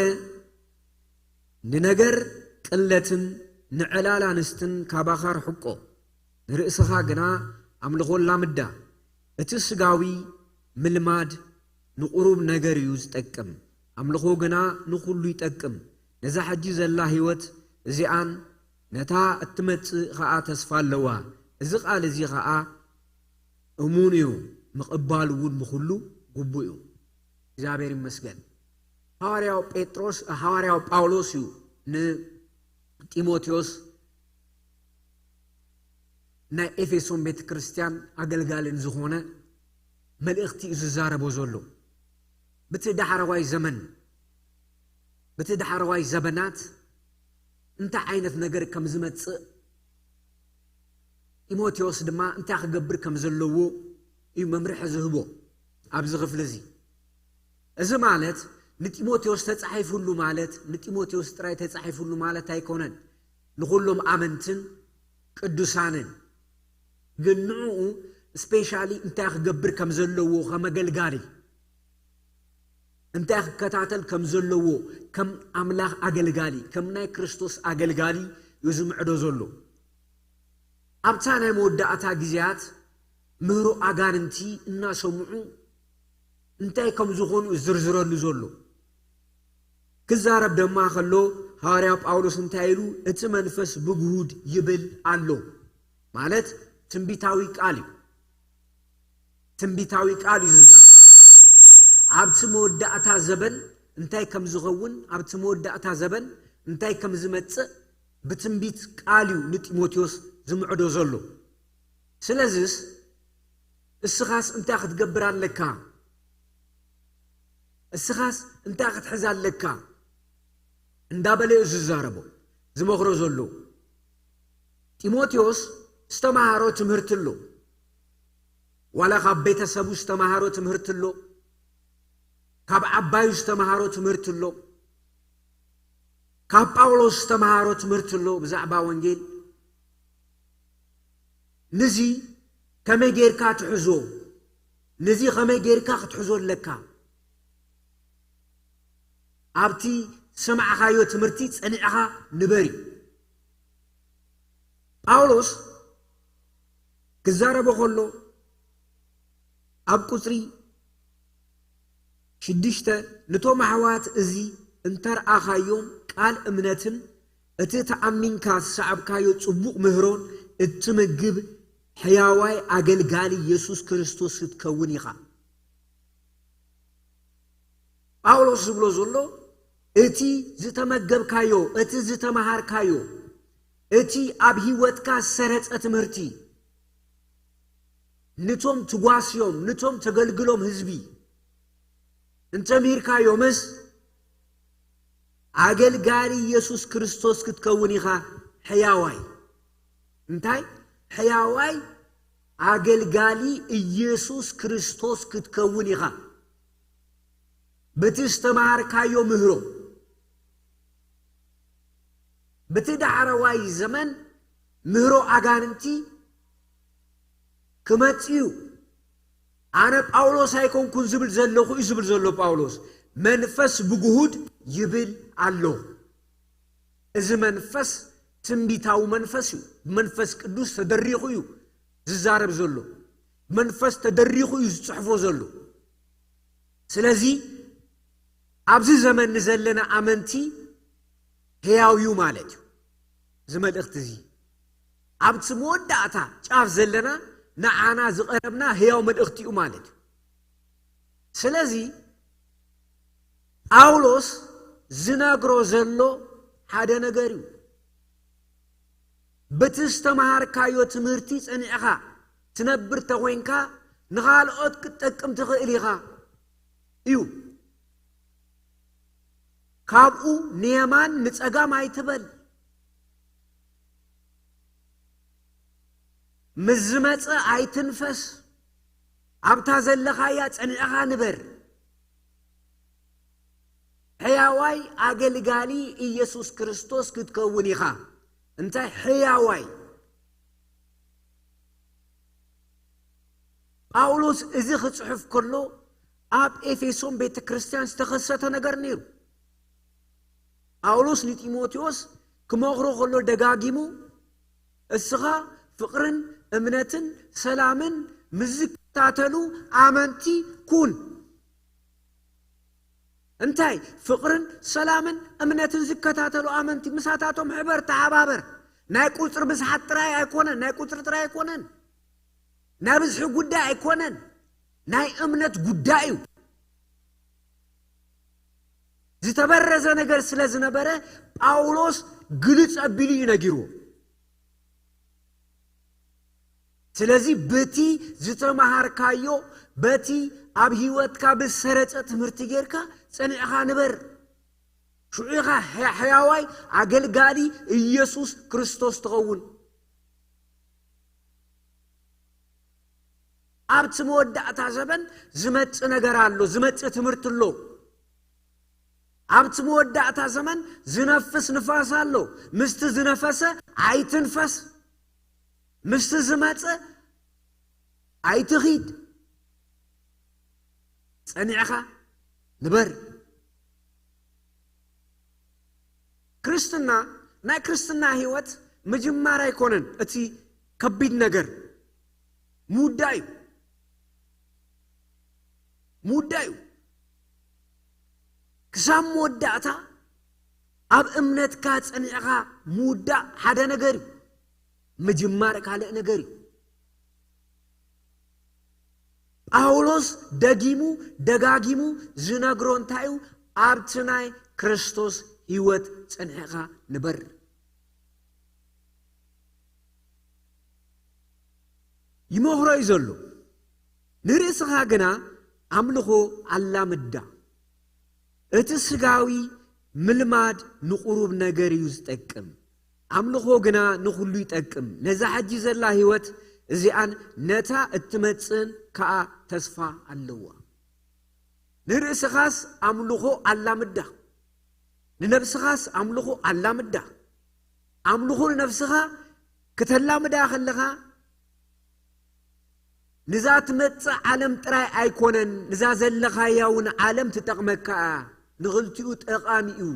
ንነገር ቅለትን ንዕላል ኣንስትን ካባኻ ርሕቆ፣ ንርእስኻ ግና ኣምልኾ ኣላምዳ። እቲ ስጋዊ ምልማድ ንቑሩብ ነገር እዩ ዝጠቅም፣ ኣምልኾ ግና ንኹሉ ይጠቅም። ነዛ ሕጂ ዘላ ህይወት እዚኣን ነታ እትመጽእ ኸኣ ተስፋ ኣለዋ። እዚ ቃል እዚ ኸኣ እሙን እዩ፣ ምቕባል እውን ብኹሉ ግቡእ እዩ። እግዚኣብሔር ይመስገን። ሃዋርያው ጴጥሮስ፣ ሃዋርያው ጳውሎስ እዩ ንጢሞቴዎስ ናይ ኤፌሶን ቤተ ክርስቲያን ኣገልጋልን ዝኾነ መልእኽቲ እዩ ዝዛረቦ ዘሎ። ብቲ ዳሕረዋይ ዘመን፣ ብቲ ዳሕረዋይ ዘበናት እንታይ ዓይነት ነገር ከም ዝመጽእ፣ ጢሞቴዎስ ድማ እንታይ ክገብር ከም ዘለዎ እዩ መምርሒ ዝህቦ ኣብዚ ክፍሊ እዚ። እዚ ማለት ንጢሞቴዎስ ተጻሒፉሉ ማለት፣ ንጢሞቴዎስ ጥራይ ተጻሒፉሉ ማለት ኣይኮነን። ንኹሎም ኣመንትን ቅዱሳንን። ግን ንዕኡ ስፔሻሊ እንታይ ክገብር ከም ዘለዎ፣ ከም ኣገልጋሊ እንታይ ክከታተል ከም ዘለዎ፣ ከም ኣምላኽ ኣገልጋሊ፣ ከም ናይ ክርስቶስ ኣገልጋሊ እዩ ዝምዕዶ ዘሎ። ኣብታ ናይ መወዳእታ ግዜያት ምህሮ ኣጋንንቲ እናሰምዑ እንታይ ከም ዝኾኑ እዩ ዝርዝረሉ ዘሎ። ክዛረብ ድማ ከሎ ሃዋርያ ጳውሎስ እንታይ ኢሉ? እቲ መንፈስ ብግሁድ ይብል ኣሎ። ማለት ትንቢታዊ ቃል እዩ። ትንቢታዊ ቃል እዩ ዝዛረብ። ኣብቲ መወዳእታ ዘበን እንታይ ከም ዝኸውን፣ ኣብቲ መወዳእታ ዘበን እንታይ ከም ዝመጽእ ብትንቢት ቃል እዩ ንጢሞቴዎስ ዝምዕዶ ዘሎ። ስለዚስ እስኻስ እንታይ ክትገብር ኣለካ? እስኻስ እንታይ ክትሕዝ ኣለካ? እንዳበለ እዩ ዝዛረቦ፣ ዝመኽሮ ዘሎ። ጢሞቴዎስ ዝተማሃሮ ትምህርቲ ኣሎ። ዋላ ካብ ቤተሰቡ ዝተማሃሮ ትምህርቲ ኣሎ። ካብ ዓባዩ ዝተማሃሮ ትምህርቲ ኣሎ። ካብ ጳውሎስ ዝተማሃሮ ትምህርቲ ኣሎ ብዛዕባ ወንጌል። ንዚ ከመይ ጌርካ ትሕዞ? ንዚ ከመይ ጌርካ ክትሕዞ ኣለካ? ኣብቲ ዝሰማዕካዮ ትምህርቲ ጸኒዕኻ ንበር እዩ። ጳውሎስ ክዛረቦ ከሎ ኣብ ቁጽሪ ሽዱሽተ፣ ነቶም ኣሕዋት እዚ እንተርኣኻዮም ቃል እምነትን እቲ ተኣሚንካ ዝሰዓብካዮ ጽቡቕ ምህሮን እትምግብ ሕያዋይ ኣገልጋሊ የሱስ ክርስቶስ ክትከውን ኢኻ። ጳውሎስ ዝብሎ ዘሎ እቲ ዝተመገብካዮ፣ እቲ ዝተመሃርካዮ፣ እቲ ኣብ ህይወትካ ዝሰረጸ ትምህርቲ፣ ንቶም ትጓስዮም፣ ንቶም ተገልግሎም ህዝቢ እንተምሂርካዮምስ፣ ኣገልጋሊ ኢየሱስ ክርስቶስ ክትከውን ኢኻ። ሕያዋይ እንታይ? ሕያዋይ ኣገልጋሊ ኢየሱስ ክርስቶስ ክትከውን ኢኻ። በቲ ዝተማሃርካዮ ምህሮ፣ በቲ ዳሕረዋይ ዘመን ምህሮ ኣጋንንቲ ክመጽእ እዩ። ኣነ ጳውሎስ ኣይኮንኩን ዝብል ዘለኹ እዩ ዝብል ዘሎ ጳውሎስ። መንፈስ ብግሁድ ይብል ኣሎ። እዚ መንፈስ ትንቢታዊ መንፈስ እዩ። መንፈስ ቅዱስ ተደሪኹ እዩ ዝዛረብ ዘሎ። መንፈስ ተደሪኹ እዩ ዝጽሕፎ ዘሎ። ስለዚ ኣብዚ ዘመን ንዘለና ኣመንቲ ህያው እዩ ማለት እዩ። እዚ መልእኽቲ እዚ ኣብቲ መወዳእታ ጫፍ ዘለና ንዓና ዝቐረብና ህያው መልእኽቲ እዩ ማለት እዩ። ስለዚ ጳውሎስ ዝነግሮ ዘሎ ሓደ ነገር እዩ። በቲ ዝተምሃርካዮ ትምህርቲ ጸኒዕኻ ትነብር ተኾይንካ ንኻልኦት ክትጠቅም ትኽእል ኢኻ እዩ። ካብኡ ንየማን ንጸጋም ኣይትበል። ምስ ዝመጸ ኣይትንፈስ። ኣብታ ዘለኻያ ጸኒዕኻ ንበር። ሕያዋይ ኣገልጋሊ ኢየሱስ ክርስቶስ ክትከውን ኢኻ። እንታይ ሕያዋይ? ጳውሎስ እዚ ክጽሕፍ ከሎ ኣብ ኤፌሶን ቤተ ክርስቲያን ዝተኸሰተ ነገር ነይሩ። ጳውሎስ ንጢሞቴዎስ ክመኽሮ ከሎ ደጋጊሙ፣ እስኻ ፍቕርን እምነትን ሰላምን ምስ ዝከታተሉ ኣመንቲ ኩን። እንታይ? ፍቕርን ሰላምን እምነትን ዝከታተሉ ኣመንቲ ምሳታቶም ሕበር፣ ተሓባበር። ናይ ቁጽሪ ብዝሓት ጥራይ ኣይኮነን፣ ናይ ቁጽሪ ጥራይ ኣይኮነን፣ ናይ ብዝሒ ጉዳይ ኣይኮነን፣ ናይ እምነት ጉዳይ እዩ። ዝተበረዘ ነገር ስለ ዝነበረ ጳውሎስ ግልጽ ኣቢሉ እዩ ነጊርዎ። ስለዚ በቲ ዝተማሃርካዮ፣ በቲ ኣብ ህይወትካ ብዝሰረጸ ትምህርቲ ጌርካ ጸኒዕኻ ንበር። ሽዑ ኢኻ ሕያ-፣ ሕያዋይ ኣገልጋሊ ኢየሱስ ክርስቶስ ትኸውን። ኣብቲ መወዳእታ ዘበን ዝመጽእ ነገር ኣሎ፣ ዝመጽእ ትምህርቲ ኣሎ። ኣብቲ መወዳእታ ዘመን ዝነፍስ ንፋስ ኣሎ። ምስቲ ዝነፈሰ ኣይትንፈስ፣ ምስቲ ዝመጸ ኣይትኺድ፣ ጸኒዕኻ ንበር። ክርስትና፣ ናይ ክርስትና ህይወት ምጅማር ኣይኮነን እቲ ከቢድ ነገር፣ ምውዳእ እዩ። ምውዳእ እዩ። ክሳብ መወዳእታ ኣብ እምነትካ ጸኒዕኻ ምውዳእ ሓደ ነገር እዩ። ምጅማር ካልእ ነገር እዩ። ጳውሎስ ደጊሙ ደጋጊሙ ዝነግሮ እንታይ እዩ? ኣብቲ ናይ ክርስቶስ ህይወት ጸኒዕኻ ንበር። ይመኽሮ እዩ ዘሎ። ንርእስኻ ግና ኣምልኾ ኣላምዳ። እቲ ስጋዊ ምልማድ ንቁሩብ ነገር እዩ ዝጠቅም፣ ኣምልኾ ግና ንኹሉ ይጠቅም። ነዛ ሕጂ ዘላ ህይወት እዚኣን ነታ እትመጽእን ከኣ ተስፋ ኣለዋ። ንርእስኻስ ኣምልኾ ኣላምዳ፣ ንነብስኻስ ኣምልኾ ኣላምዳ። ኣምልኾ ንነብስኻ ክተላምዳ ከለኻ፣ ንዛ ትመጽእ ዓለም ጥራይ ኣይኮነን፣ ንዛ ዘለኻያ እውን ዓለም ትጠቕመካ እያ። ንኽልቲኡ ጠቓሚ እዩ።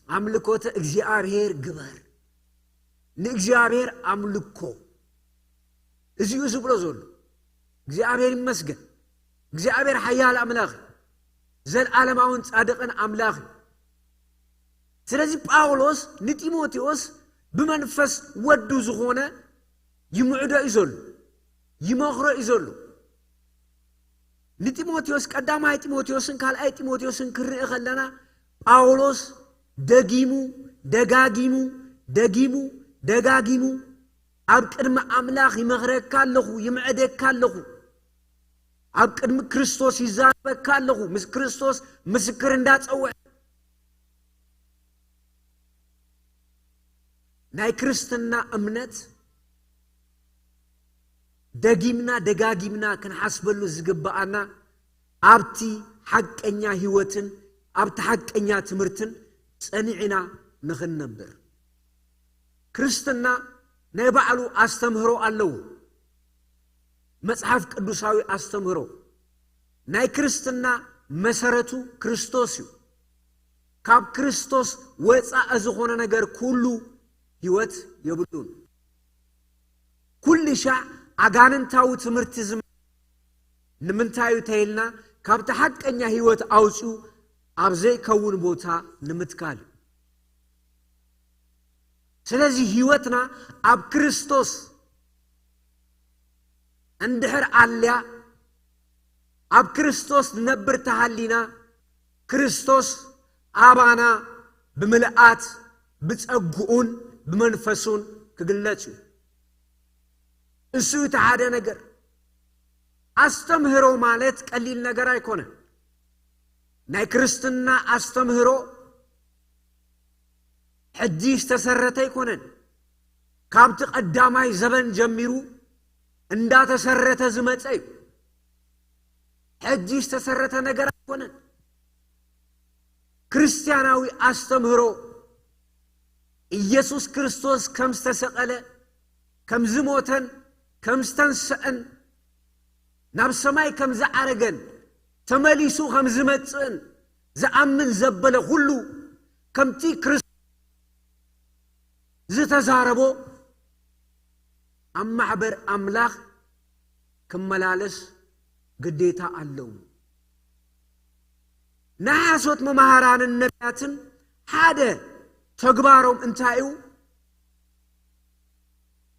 ኣምልኮተ እግዚኣብሔር ግበር፣ ንእግዚኣብሔር ኣምልኮ። እዚ እዩ ዝብሎ ዘሎ። እግዚኣብሔር ይመስገን። እግዚኣብሔር ሓያል ኣምላኽ እዩ። ዘልዓለማውን ጻድቕን ኣምላኽ እዩ። ስለዚ ጳውሎስ ንጢሞቴዎስ ብመንፈስ ወዱ ዝኾነ ይምዕዶ እዩ ዘሎ፣ ይመኽሮ እዩ ዘሎ። ንጢሞቴዎስ፣ ቀዳማይ ጢሞቴዎስን ካልኣይ ጢሞቴዎስን ክንርኢ ከለና፣ ጳውሎስ ደጊሙ፣ ደጋጊሙ፣ ደጊሙ፣ ደጋጊሙ ኣብ ቅድሚ ኣምላኽ ይመኽረካ ኣለኹ፣ ይምዕደካ ኣለኹ። ኣብ ቅድሚ ክርስቶስ ይዛረበካ ኣለኹ፣ ምስ ክርስቶስ ምስክር እንዳጸውዐ። ናይ ክርስትና እምነት ደጊምና ደጋጊምና ክንሓስበሉ ዝግብኣና፣ ኣብቲ ሓቀኛ ህይወትን ኣብቲ ሓቀኛ ትምህርትን ጸኒዕና ንኽንነብር። ክርስትና ናይ ባዕሉ ኣስተምህሮ ኣለዎ። መጽሓፍ ቅዱሳዊ ኣስተምህሮ። ናይ ክርስትና መሰረቱ ክርስቶስ እዩ። ካብ ክርስቶስ ወጻኢ ዝኾነ ነገር ኩሉ ህይወት የብሉን። ኩሉ ሻዕ ኣጋንንታዊ ትምህርቲ ዝመ-፣ ንምንታይ እዩ ተይልና፣ ካብቲ ሓቀኛ ህይወት ኣውጺኡ ኣብ ዘይከውን ቦታ ንምትካል እዩ። ስለዚ ህይወትና ኣብ ክርስቶስ እንድሕር ኣልያ፣ ኣብ ክርስቶስ ንነብር ተሃሊና፣ ክርስቶስ ኣባና ብምልኣት ብጸግኡን ብመንፈሱን ክግለጽ እዩ። እሱ እቲ ሓደ ነገር። ኣስተምህሮ ማለት ቀሊል ነገር ኣይኮነን። ናይ ክርስትና ኣስተምህሮ ሕጂ ዝተሰረተ ኣይኮነን። ካብቲ ቀዳማይ ዘበን ጀሚሩ እንዳተሰረተ ዝመጸ እዩ። ሕጂ ዝተሰረተ ነገር ኣይኮነን። ክርስትያናዊ ኣስተምህሮ፣ ኢየሱስ ክርስቶስ ከም ዝተሰቐለ፣ ከም ዝሞተን ከም ዝተንስአን፣ ናብ ሰማይ ከም ዝዓረገን ተመሊሱ ከም ዝመጽእን ዝኣምን ዘበለ ኩሉ፣ ከምቲ ክርስቶስ ዝተዛረቦ ኣብ ማሕበር ኣምላኽ ክመላለስ ግዴታ ኣለዎ። ናይ ሓሶት መምሃራንን ነቢያትን ሓደ ተግባሮም እንታይ እዩ?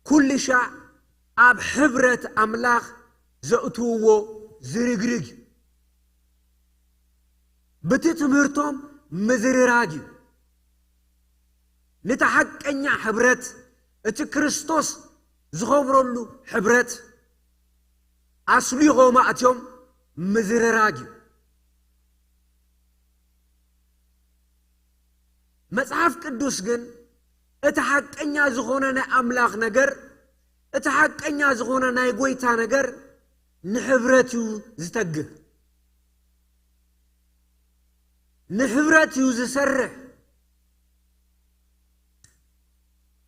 ኩሉ ሻዕ ኣብ ሕብረት ኣምላኽ ዘእትውዎ ዝርግርግ እዩ። ብቲ ትምህርቶም ምዝርራግ እዩ። ነቲ ሓቀኛ ሕብረት፣ እቲ ክርስቶስ ዝኸብረሉ ሕብረት ኣስሊኾም ኣእትዮም ምዝርራግ እዩ። መጽሓፍ ቅዱስ ግን እቲ ሓቀኛ ዝኾነ ናይ ኣምላኽ ነገር፣ እቲ ሓቀኛ ዝኾነ ናይ ጎይታ ነገር ንሕብረት እዩ ዝተግህ፣ ንሕብረት እዩ ዝሰርሕ።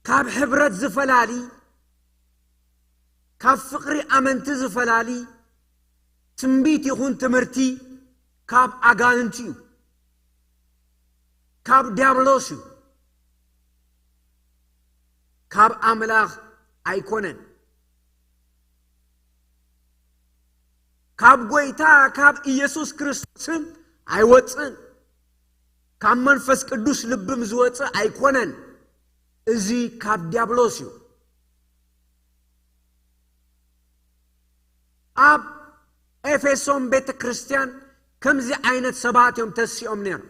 ካብ ሕብረት ዝፈላሊ፣ ካብ ፍቕሪ ኣመንቲ ዝፈላሊ ትንቢት ይኹን ትምህርቲ ካብ ኣጋንንቲ እዩ፣ ካብ ዲያብሎስ እዩ፣ ካብ ኣምላኽ ኣይኮነን። ካብ ጎይታ ካብ ኢየሱስ ክርስቶስም ኣይወፅን። ካብ መንፈስ ቅዱስ ልብም ዝወፅእ ኣይኮነን። እዚ ካብ ዲያብሎስ እዩ። ኣብ ኤፌሶን ቤተ ክርስቲያን ከምዚ ዓይነት ሰባት እዮም ተሲኦም ነይሮም።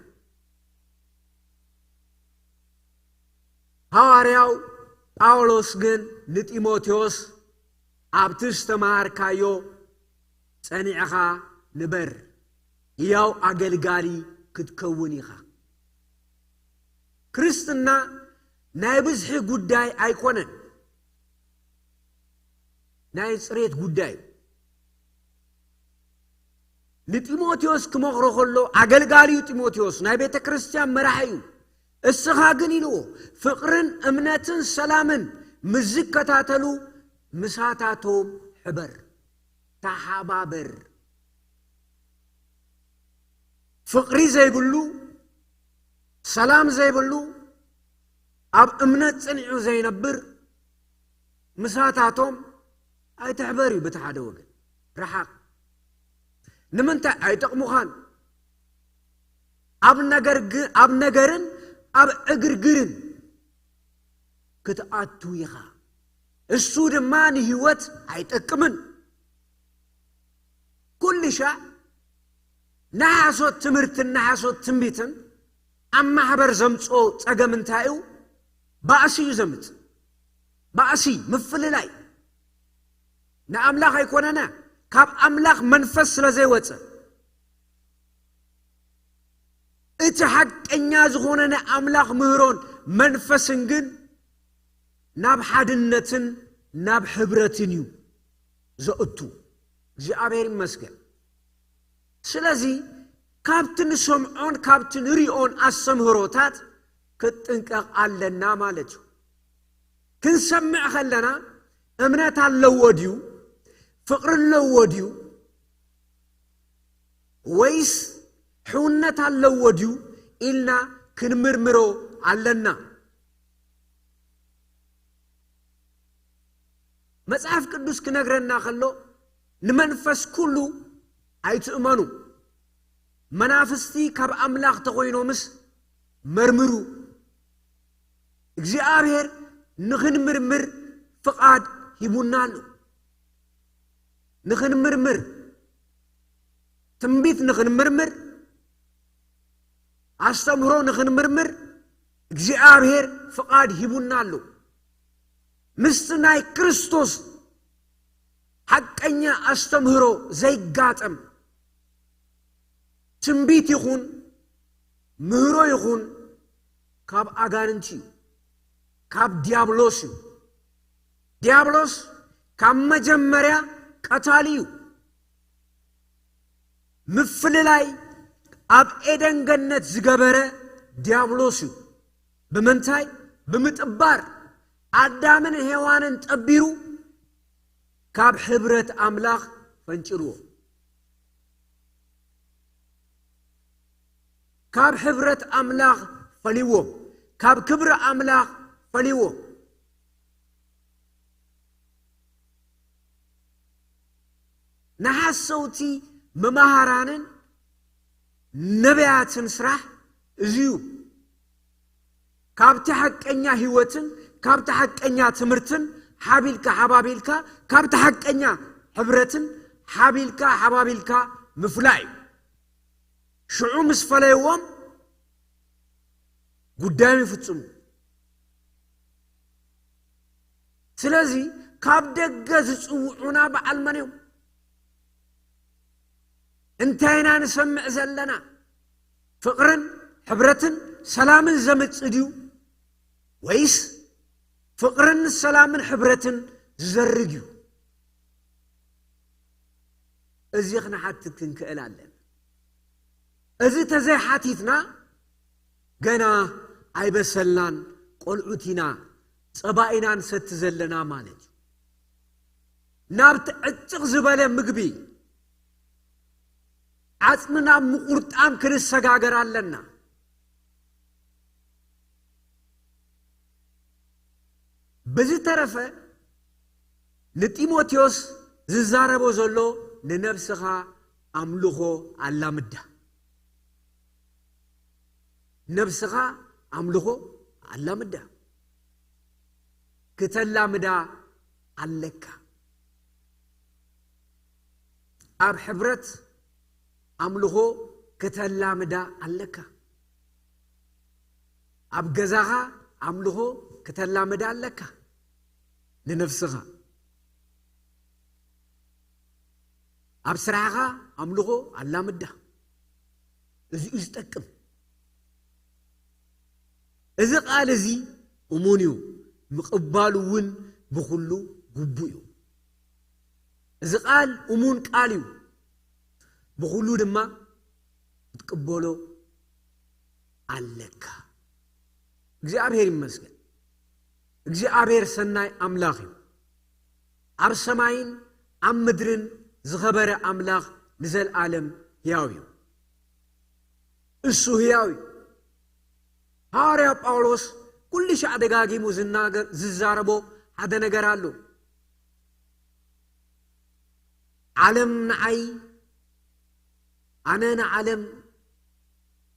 ሃዋርያው ጳውሎስ ግን ንጢሞቴዎስ፣ ኣብቲ ዝተማሃርካዮ ጸኒዕኻ ንበር፣ ህያው ኣገልጋሊ ክትከውን ኢኻ። ክርስትና ናይ ብዝሒ ጉዳይ ኣይኮነን፣ ናይ ጽሬት ጉዳይ እዩ። ንጢሞቴዎስ ክመኽሮ ከሎ፣ ኣገልጋሊ እዩ ጢሞቴዎስ፣ ናይ ቤተ ክርስቲያን መራሒ እዩ። እስኻ ግን ኢልዎ፣ ፍቕርን እምነትን ሰላምን ምስ ዝከታተሉ ምሳታቶም ሕበር፣ ተሓባበር። ፍቕሪ ዘይብሉ፣ ሰላም ዘይብሉ፣ ኣብ እምነት ጽኒዑ ዘይነብር፣ ምሳታቶም ኣይትሕበር እዩ። በቲ ሓደ ወገን ረሓቕ። ንምንታይ? ኣይጠቕሙኻን። ኣብ ነገር ግ-፣ ኣብ ነገርን ኣብ ዕግርግርን ክትኣቱ ኢኻ። እሱ ድማ ንህይወት ኣይጠቅምን። ኩሉ ሻዕ ንሓሶት ትምህርትን ንሓሶት ትንቢትን ኣብ ማሕበር ዘምጽኦ ጸገም እንታይ እዩ? ባእሲ እዩ ዘምጽእ። ባእሲ፣ ምፍልላይ። ንኣምላኽ ኣይኮነና፣ ካብ ኣምላኽ መንፈስ ስለ ዘይወጸ። እቲ ሓቀኛ ዝኾነ ናይ ኣምላኽ ምህሮን መንፈስን ግን ናብ ሓድነትን ናብ ሕብረትን እዩ ዘእቱ። እግዚኣብሔር ይመስገን። ስለዚ ካብቲ ንሰምዖን ካብቲ ንሪኦን ኣስተምህሮታት ክትጥንቀቕ ኣለና ማለት እዩ። ክንሰምዕ ከለና እምነት ኣለዎ ድዩ? ፍቕሪ ኣለዎ ድዩ? ወይስ ሕውነት ኣለዎ ድዩ ኢልና ክንምርምሮ ኣለና። መጽሓፍ ቅዱስ ክነግረና ከሎ፣ ንመንፈስ ኩሉ ኣይትእመኑ፣ መናፍስቲ ካብ ኣምላኽ ተኾይኖምስ መርምሩ። እግዚኣብሔር ንኽንምርምር ፍቓድ ሂቡና ኣሎ። ንኽንምርምር፣ ትንቢት ንኽንምርምር፣ ኣስተምህሮ ንኽንምርምር እግዚኣብሔር ፍቓድ ሂቡና ኣሎ። ምስቲ ናይ ክርስቶስ ሓቀኛ ኣስተምህሮ ዘይጋጠም ትንቢት ይኹን ምህሮ ይኹን ካብ ኣጋንንቲ እዩ፣ ካብ ዲያብሎስ እዩ። ዲያብሎስ ካብ መጀመርያ ቀታሊ እዩ። ምፍልላይ ኣብ ኤደን ገነት ዝገበረ ዲያብሎስ እዩ። ብምንታይ? ብምጥባር፣ ኣዳምን ሄዋንን ጠቢሩ ካብ ሕብረት ኣምላኽ ፈንጭርዎ። ካብ ሕብረት ኣምላኽ ፈልይዎም፣ ካብ ክብሪ ኣምላኽ ፈልይዎም። ንሓሰውቲ መማህራንን ነቢያትን ስራሕ እዚ እዩ። ካብቲ ሓቀኛ ህይወትን ካብቲ ሓቀኛ ትምህርትን ሓቢልካ ሓባቢልካ፣ ካብቲ ሓቀኛ ሕብረትን ሓቢልካ ሓባቢልካ ምፍላይ እዩ። ሽዑ ምስ ፈለይዎም ጉዳዮም ይፍጽሙ። ስለዚ ካብ ደገ ዝጽውዑና በዓል መን እዮም? እንታይ ኢና ንሰምዕ ዘለና? ፍቕርን ሕብረትን ሰላምን ዘምጽእ ድዩ? ወይስ ፍቕርን ሰላምን ሕብረትን ዝዘርግ እዩ? እዚ ክንሓትት ክንክእል ኣለና። እዚ ተዘይሓቲትና ገና ኣይበሰልናን፣ ቆልዑት ኢና፣ ጸባ ኢና ንሰቲ ዘለና ማለት እዩ። ናብቲ ዕጭቕ ዝበለ ምግቢ ዓጽሚ ናብ ምቑርጣም ክንሰጋገር ኣለና። ብዝተረፈ ንጢሞቴዎስ ዝዛረቦ ዘሎ ንነብስኻ ኣምልኾ ኣላምዳ። ነብስኻ ኣምልኾ ኣላምዳ። ክተላምዳ ኣለካ። ኣብ ሕብረት ኣምልኾ ክተላምዳ ኣለካ። ኣብ ገዛኻ ኣምልኾ ክተላምዳ ኣለካ። ንነፍስኻ ኣብ ስራሕኻ ኣምልኾ ኣላምዳ። እዚ'ዩ ዝጠቅም። እዚ ቃል እዚ እሙን እዩ፣ ምቕባሉ እውን ብኹሉ ግቡእ እዩ። እዚ ቃል እሙን ቃል እዩ፣ ብኹሉ ድማ ክትቅበሎ ኣለካ። እግዚኣብሔር ይመስገን። እግዚኣብሔር ሰናይ ኣምላኽ እዩ። ኣብ ሰማይን ኣብ ምድርን ዝኸበረ ኣምላኽ ንዘልኣለም ሕያው እዩ። እሱ ሕያው እዩ። ሃዋርያ ጳውሎስ ኩሉ ሻዕ ደጋጊሙ ዝናገር፣ ዝዛረቦ ሓደ ነገር ኣሎ። ዓለም ንዓይ፣ ኣነ ንዓለም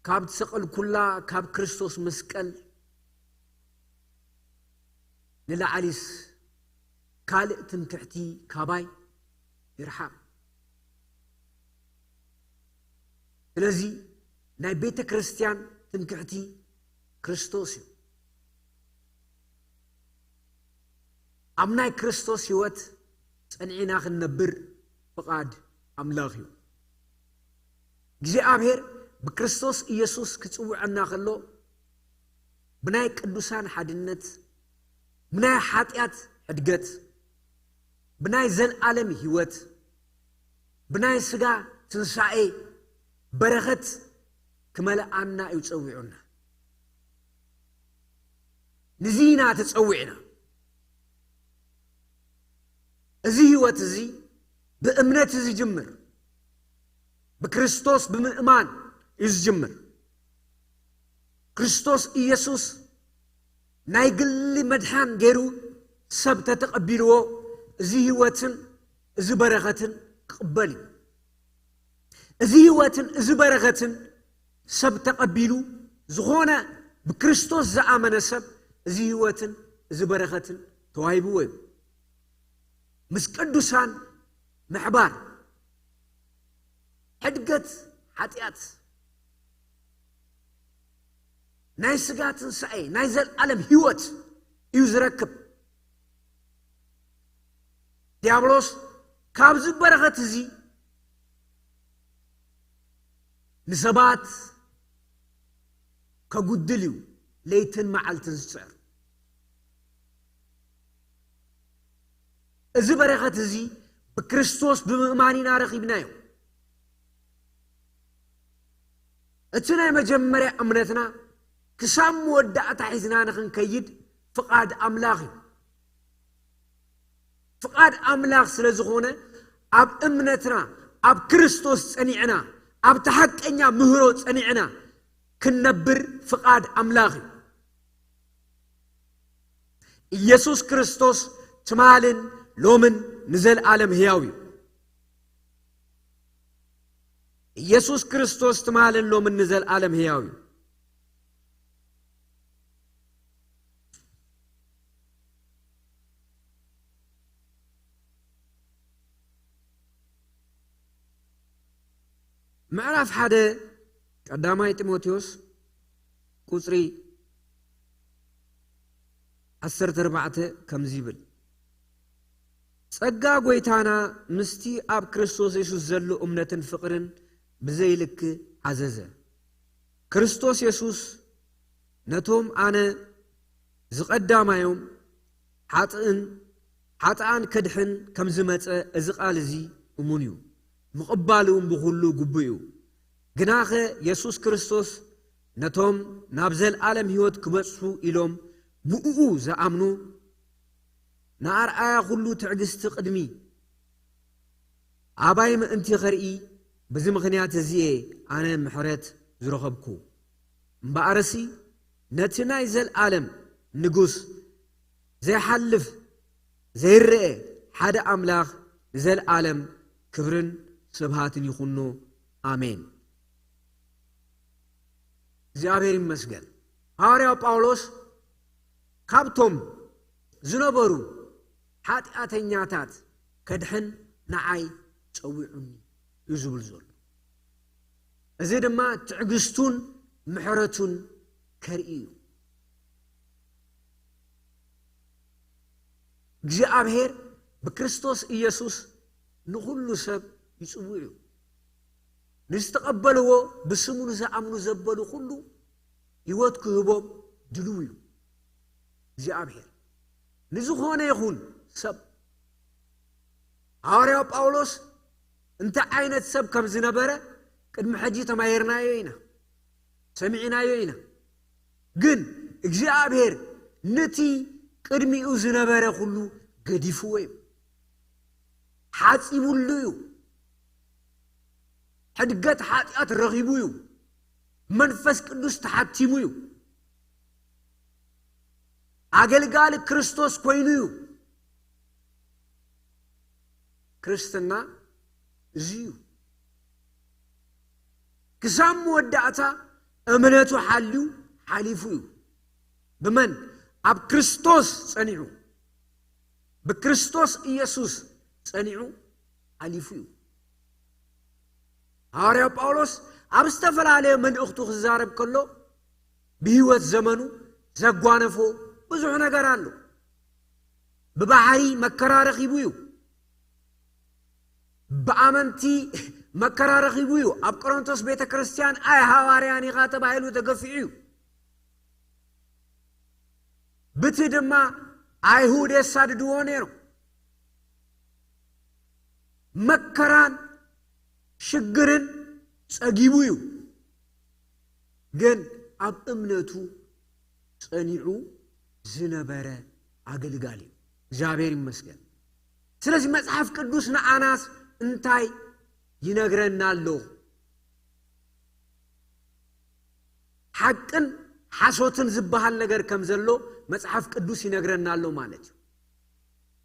ካብ ትሰቐልኩላ ካብ ክርስቶስ መስቀል ንላዕሊስ ካልእ ትምክሕቲ ካባይ ይርሓቕ። ስለዚ ናይ ቤተ ክርስቲያን ትምክሕቲ ክርስቶስ እዩ። ኣብ ናይ ክርስቶስ ሕይወት ጸኒዕና ክንነብር ፍቓድ ኣምላኽ እዩ። እግዚኣብሔር ብክርስቶስ ኢየሱስ ክጽውዐና ከሎ ብናይ ቅዱሳን ሓድነት፣ ብናይ ሓጢኣት ሕድገት፣ ብናይ ዘልኣለም ሕይወት፣ ብናይ ስጋ ትንሳኤ በረኸት ክመልኣና እዩ ጸዊዑና። ንዚ ኢና ተጸዊዕና። እዚ ሕይወት እዚ ብእምነት እዩ ዝጅምር። ብክርስቶስ ብምእማን እዩ ዝጅምር። ክርስቶስ ኢየሱስ ናይ ግሊ መድሓን ገይሩ ሰብ ተተቐቢልዎ፣ እዚ ሕይወትን እዚ በረኸትን ክቕበል እዩ። እዚ ሕይወትን እዚ በረኸትን ሰብ ተቐቢሉ፣ ዝኾነ ብክርስቶስ ዝኣመነ ሰብ እዚ ሕይወትን እዚ በረኸትን ተዋሂብዎ እዩ። ምስ ቅዱሳን ምሕባር፣ ሕድገት ሓጢኣት፣ ናይ ስጋ ትንሳኤ፣ ናይ ዘልኣለም ሕይወት እዩ ዝረክብ። ዲያብሎስ ካብዚ በረኸት እዚ ንሰባት ከጉድል እዩ ለይትን መዓልትን ዝጽዕር። እዚ በረኸት እዚ ብክርስቶስ ብምእማን ኢና ረኺብናዮ። እቲ ናይ መጀመርያ እምነትና ክሳብ መወዳእታ ሒዝና ንኽንከይድ ፍቓድ ኣምላኽ እዩ። ፍቓድ ኣምላኽ ስለ ዝኾነ፣ ኣብ እምነትና፣ ኣብ ክርስቶስ ጸኒዕና፣ ኣብቲ ሓቀኛ ምህሮ ጸኒዕና ክንነብር ፍቓድ ኣምላኽ እዩ። ኢየሱስ ክርስቶስ ትማልን ሎምን ንዘልኣለም ሕያው እዩ። ኢየሱስ ክርስቶስ ትማልን ሎምን ንዘልኣለም ሕያው እዩ። ምዕራፍ ሓደ ቀዳማይ ጢሞቴዎስ ቁጽሪ ዓሰርተ ኣርባዕተ ከምዚ ይብል፣ ጸጋ ጐይታና ምስቲ ኣብ ክርስቶስ የሱስ ዘሎ እምነትን ፍቕርን ብዘይልክ ዓዘዘ። ክርስቶስ የሱስ ነቶም ኣነ ዝቐዳማዮም ሓጥእን ሓጥኣን ከድሕን ከም ዝመጸ እዚ ቃል እዚ እሙን እዩ፣ ምቕባል እውን ብኹሉ ግቡእ እዩ። ግናኸ የሱስ ክርስቶስ ነቶም ናብ ዘለኣለም ህይወት ክበጽሑ ኢሎም ብእኡ ዝኣምኑ ንኣርኣያ ኩሉ ትዕግስቲ ቅድሚ ኣባይ ምእንቲ ኸርኢ፣ በዚ ምኽንያት እዚ'የ ኣነ ምሕረት ዝረኸብኩ። እምበኣርሲ ነቲ ናይ ዘለኣለም ንጉስ ዘይሓልፍ ዘይረአ ሓደ ኣምላኽ ንዘለኣለም ክብርን ስብሃትን ይኹኖ። ኣሜን። እግዚኣብሔር ይመስገን። ሃዋርያው ጳውሎስ ካብቶም ዝነበሩ ሓጢኣተኛታት ከድሕን ንዓይ ጸዊዑኒ እዩ ዝብል ዘሎ። እዚ ድማ ትዕግስቱን ምሕረቱን ከርኢ እዩ። እግዚኣብሔር ብክርስቶስ ኢየሱስ ንኹሉ ሰብ ይጽውዕ እዩ። ንዝተቐበልዎ ብስሙ ንዝኣምኑ ዘበሉ ኩሉ ህይወት ክህቦም ድልው እዩ እግዚኣብሔር። ንዝኾነ ይኹን ሰብ ሃዋርያው ጳውሎስ እንታይ ዓይነት ሰብ ከም ዝነበረ ቅድሚ ሕጂ ተማሂርናዮ ኢና፣ ሰሚዕናዮ ኢና። ግን እግዚኣብሔር ነቲ ቅድሚኡ ዝነበረ ኩሉ ገዲፍዎ እዩ፣ ሓጺቡሉ እዩ። ሕድገት ሓጢኣት ረኺቡ እዩ። መንፈስ ቅዱስ ተሓቲሙ እዩ። ኣገልጋሊ ክርስቶስ ኮይኑ እዩ። ክርስትና እዚ እዩ። ክሳብ መወዳእታ እምነቱ ሓልዩ ሓሊፉ እዩ። ብመን? ኣብ ክርስቶስ ጸኒዑ፣ ብክርስቶስ ኢየሱስ ጸኒዑ ሓሊፉ እዩ። ሃዋርያ ጳውሎስ ኣብ ዝተፈላለየ መልእኽቱ ክዛረብ ከሎ ብህይወት ዘመኑ ዘጓነፎ ብዙሕ ነገር ኣሎ። ብባሕሪ መከራ ረኺቡ እዩ። ብኣመንቲ መከራ ረኺቡ እዩ። ኣብ ቆሮንቶስ ቤተ ክርስቲያን ኣይ ሃዋርያን ኢኻ ተባሂሉ ተገፊዑ እዩ። ብቲ ድማ ኣይሁድ የሳድድዎ ነይሮም። መከራን ሽግርን ጸጊቡ እዩ። ግን ኣብ እምነቱ ጸኒዑ ዝነበረ ኣገልጋሊ እዩ። እግዚኣብሔር ይመስገን። ስለዚ መጽሓፍ ቅዱስ ንኣናስ እንታይ ይነግረና ኣሎ? ሓቅን ሓሶትን ዝበሃል ነገር ከም ዘሎ መጽሓፍ ቅዱስ ይነግረና ኣሎ ማለት እዩ።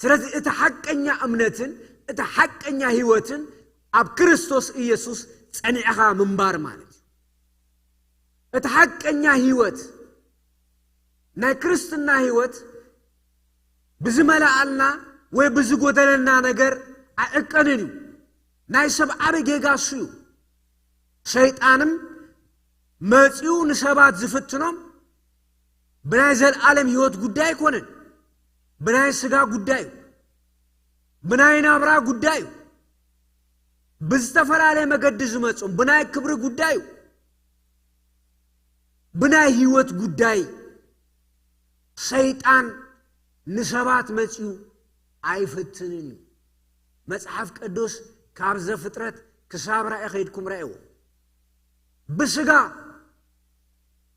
ስለዚ እቲ ሓቀኛ እምነትን እቲ ሓቀኛ ህይወትን ኣብ ክርስቶስ ኢየሱስ ጸኒዕኻ ምንባር ማለት እዩ። እቲ ሓቀኛ ህይወት፣ ናይ ክርስትና ህይወት ብዝመልኣልና ወይ ብዝጎደለና ነገር ኣይዕቀንን እዩ። ናይ ሰብ ዓቢ ጌጋ እሱ እዩ። ሰይጣንም መጺኡ ንሰባት ዝፍትኖም ብናይ ዘለኣለም ህይወት ጉዳይ ኣይኮነን። ብናይ ስጋ ጉዳይ እዩ። ብናይ ናብራ ጉዳይ እዩ። ብዝተፈላለየ መገዲ ዝመጾም ብናይ ክብሪ ጉዳይ እዩ። ብናይ ህይወት ጉዳይ ሰይጣን ንሰባት መጺኡ ኣይፍትንን እዩ። መጽሓፍ ቅዱስ ካብ ዘፍጥረት ክሳብ ራእይ ኸይድኩም ራእይዎ። ብስጋ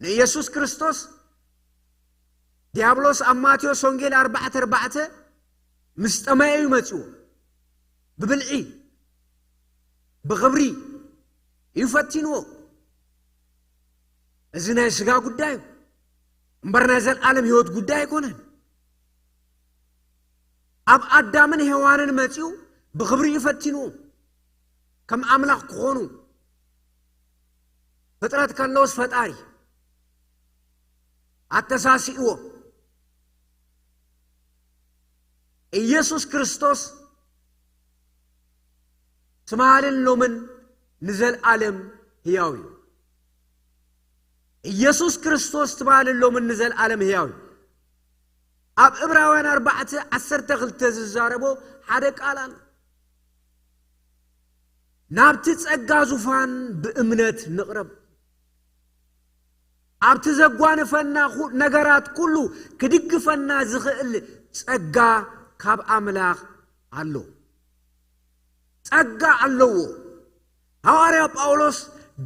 ንኢየሱስ ክርስቶስ ዲያብሎስ ኣብ ማቴዎስ ወንጌል ኣርባዕተ ኣርባዕተ ምስ ጠመየ እዩ መጺዎ። ብብልዒ ብኽብሪ እዩ ፈቲንዎ። እዚ ናይ ስጋ ጉዳይ እዩ እምበር ናይ ዘለኣለም ህይወት ጉዳይ ኣይኮነን። ኣብ ኣዳምን ሄዋንን መጺኡ ብኽብሪ እዩ ፈቲንዎ። ከም ኣምላኽ ክኾኑ ፍጥረት ከለውስ ፈጣሪ ኣተሳሲእዎ። ኢየሱስ ክርስቶስ ትማልን ሎምን ንዘለኣለም ህያው እዩ። ኢየሱስ ክርስቶስ ትማልን ሎምን ንዘለኣለም ህያው እዩ። ኣብ ዕብራውያን ኣርባዕተ ዓሰርተ ክልተ ዝዛረቦ ሓደ ቃል ኣሎ። ናብቲ ጸጋ ዙፋን ብእምነት ንቕረብ። ኣብቲ ዘጓንፈና ኩ-፣ ነገራት ኩሉ ክድግፈና ዝኽእል ጸጋ ካብ ኣምላኽ ኣሎ። ጸጋ ኣለዎ። ሃዋርያ ጳውሎስ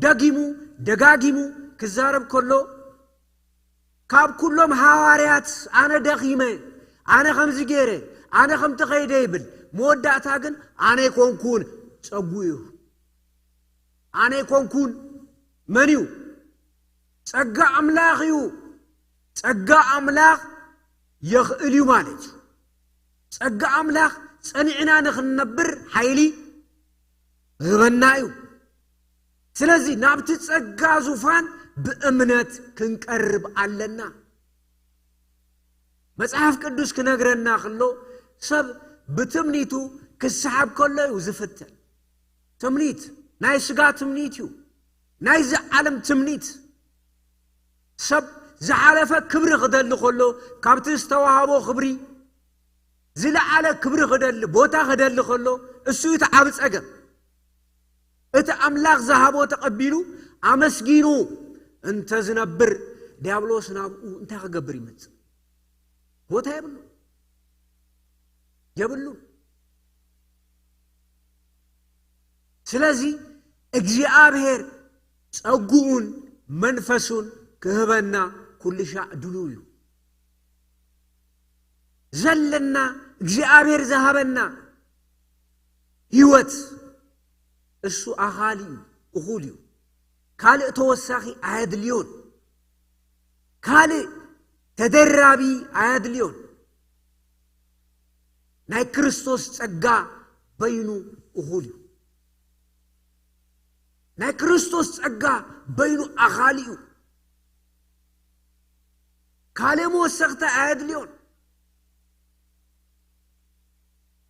ደጊሙ ደጋጊሙ ክዛረብ ከሎ፣ ካብ ኩሎም ሃዋርያት ኣነ ደኺመ፣ ኣነ ከምዚ ገይረ፣ ኣነ ከምቲ ኸይደ ይብል። መወዳእታ ግን ኣነ ኣይኮንኩን፣ ጸጉ እዩ። ኣነ ኣይኮንኩን። መን እዩ? ጸጋ ኣምላኽ እዩ። ጸጋ ኣምላኽ የኽእል እዩ ማለት እዩ። ጸጋ ኣምላኽ ጸኒዕና ንኽንነብር ሓይሊ ይህበና እዩ። ስለዚ ናብቲ ጸጋ ዙፋን ብእምነት ክንቀርብ ኣለና። መጽሓፍ ቅዱስ ክነግረና ከሎ፣ ሰብ ብትምኒቱ ክሰሓብ ከሎ እዩ ዝፍተን። ትምኒት ናይ ስጋ ትምኒት እዩ፣ ናይዚ ዓለም ትምኒት። ሰብ ዝሓለፈ ክብሪ ክደሊ ከሎ፣ ካብቲ ዝተዋህቦ ክብሪ ዝለዓለ ክብሪ ክደሊ፣ ቦታ ክደሊ ከሎ፣ እሱ እዩ እቲ ዓቢ ጸገም። እቲ ኣምላኽ ዝሃቦ ተቐቢሉ ኣመስጊኑ እንተ ዝነብር፣ ዲያብሎስ ናብኡ እንታይ ክገብር ይመጽእ? ቦታ የብሉ፣ የብሉ። ስለዚ እግዚኣብሔር ጸጉኡን መንፈሱን ክህበና ኩሉ ሻዕ ድሉው እዩ። ዘለና እግዚኣብሔር ዝሃበና ህይወት እሱ ኣኻሊ እዩ፣ እኹል እዩ። ካልእ ተወሳኺ ኣየድልዮን። ካልእ ተደራቢ ኣየድልዮን። ናይ ክርስቶስ ጸጋ በይኑ እኹል እዩ። ናይ ክርስቶስ ጸጋ በይኑ ኣኻሊ እዩ። ካልእ መወሰኽታ ኣየድልዮን።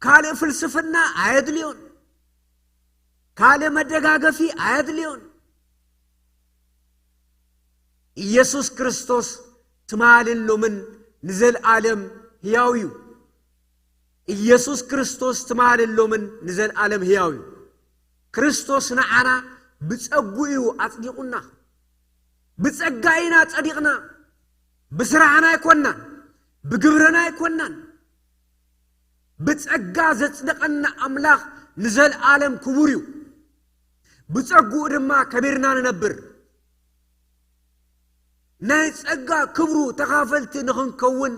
ካልእ ፍልስፍና ኣየድልዮን። ካልእ መደጋገፊ ኣየድልዮን። ኢየሱስ ክርስቶስ ትማልን ሎምን ንዘልኣለም ህያው እዩ። ኢየሱስ ክርስቶስ ትማልን ሎምን ንዘልኣለም ህያው እዩ። ክርስቶስ ንዓና ብጸጉ እዩ ኣጽዲቑና። ብጸጋ ኢና ጸዲቕና። ብስራሕና ኣይኮናን፣ ብግብርና ኣይኮናን። ብጸጋ ዘጽደቐና ኣምላኽ ንዘልኣለም ክቡር እዩ። ብጸጉኡ ድማ ከቢርና ንነብር። ናይ ጸጋ ክብሩ ተኻፈልቲ ንኽንከውን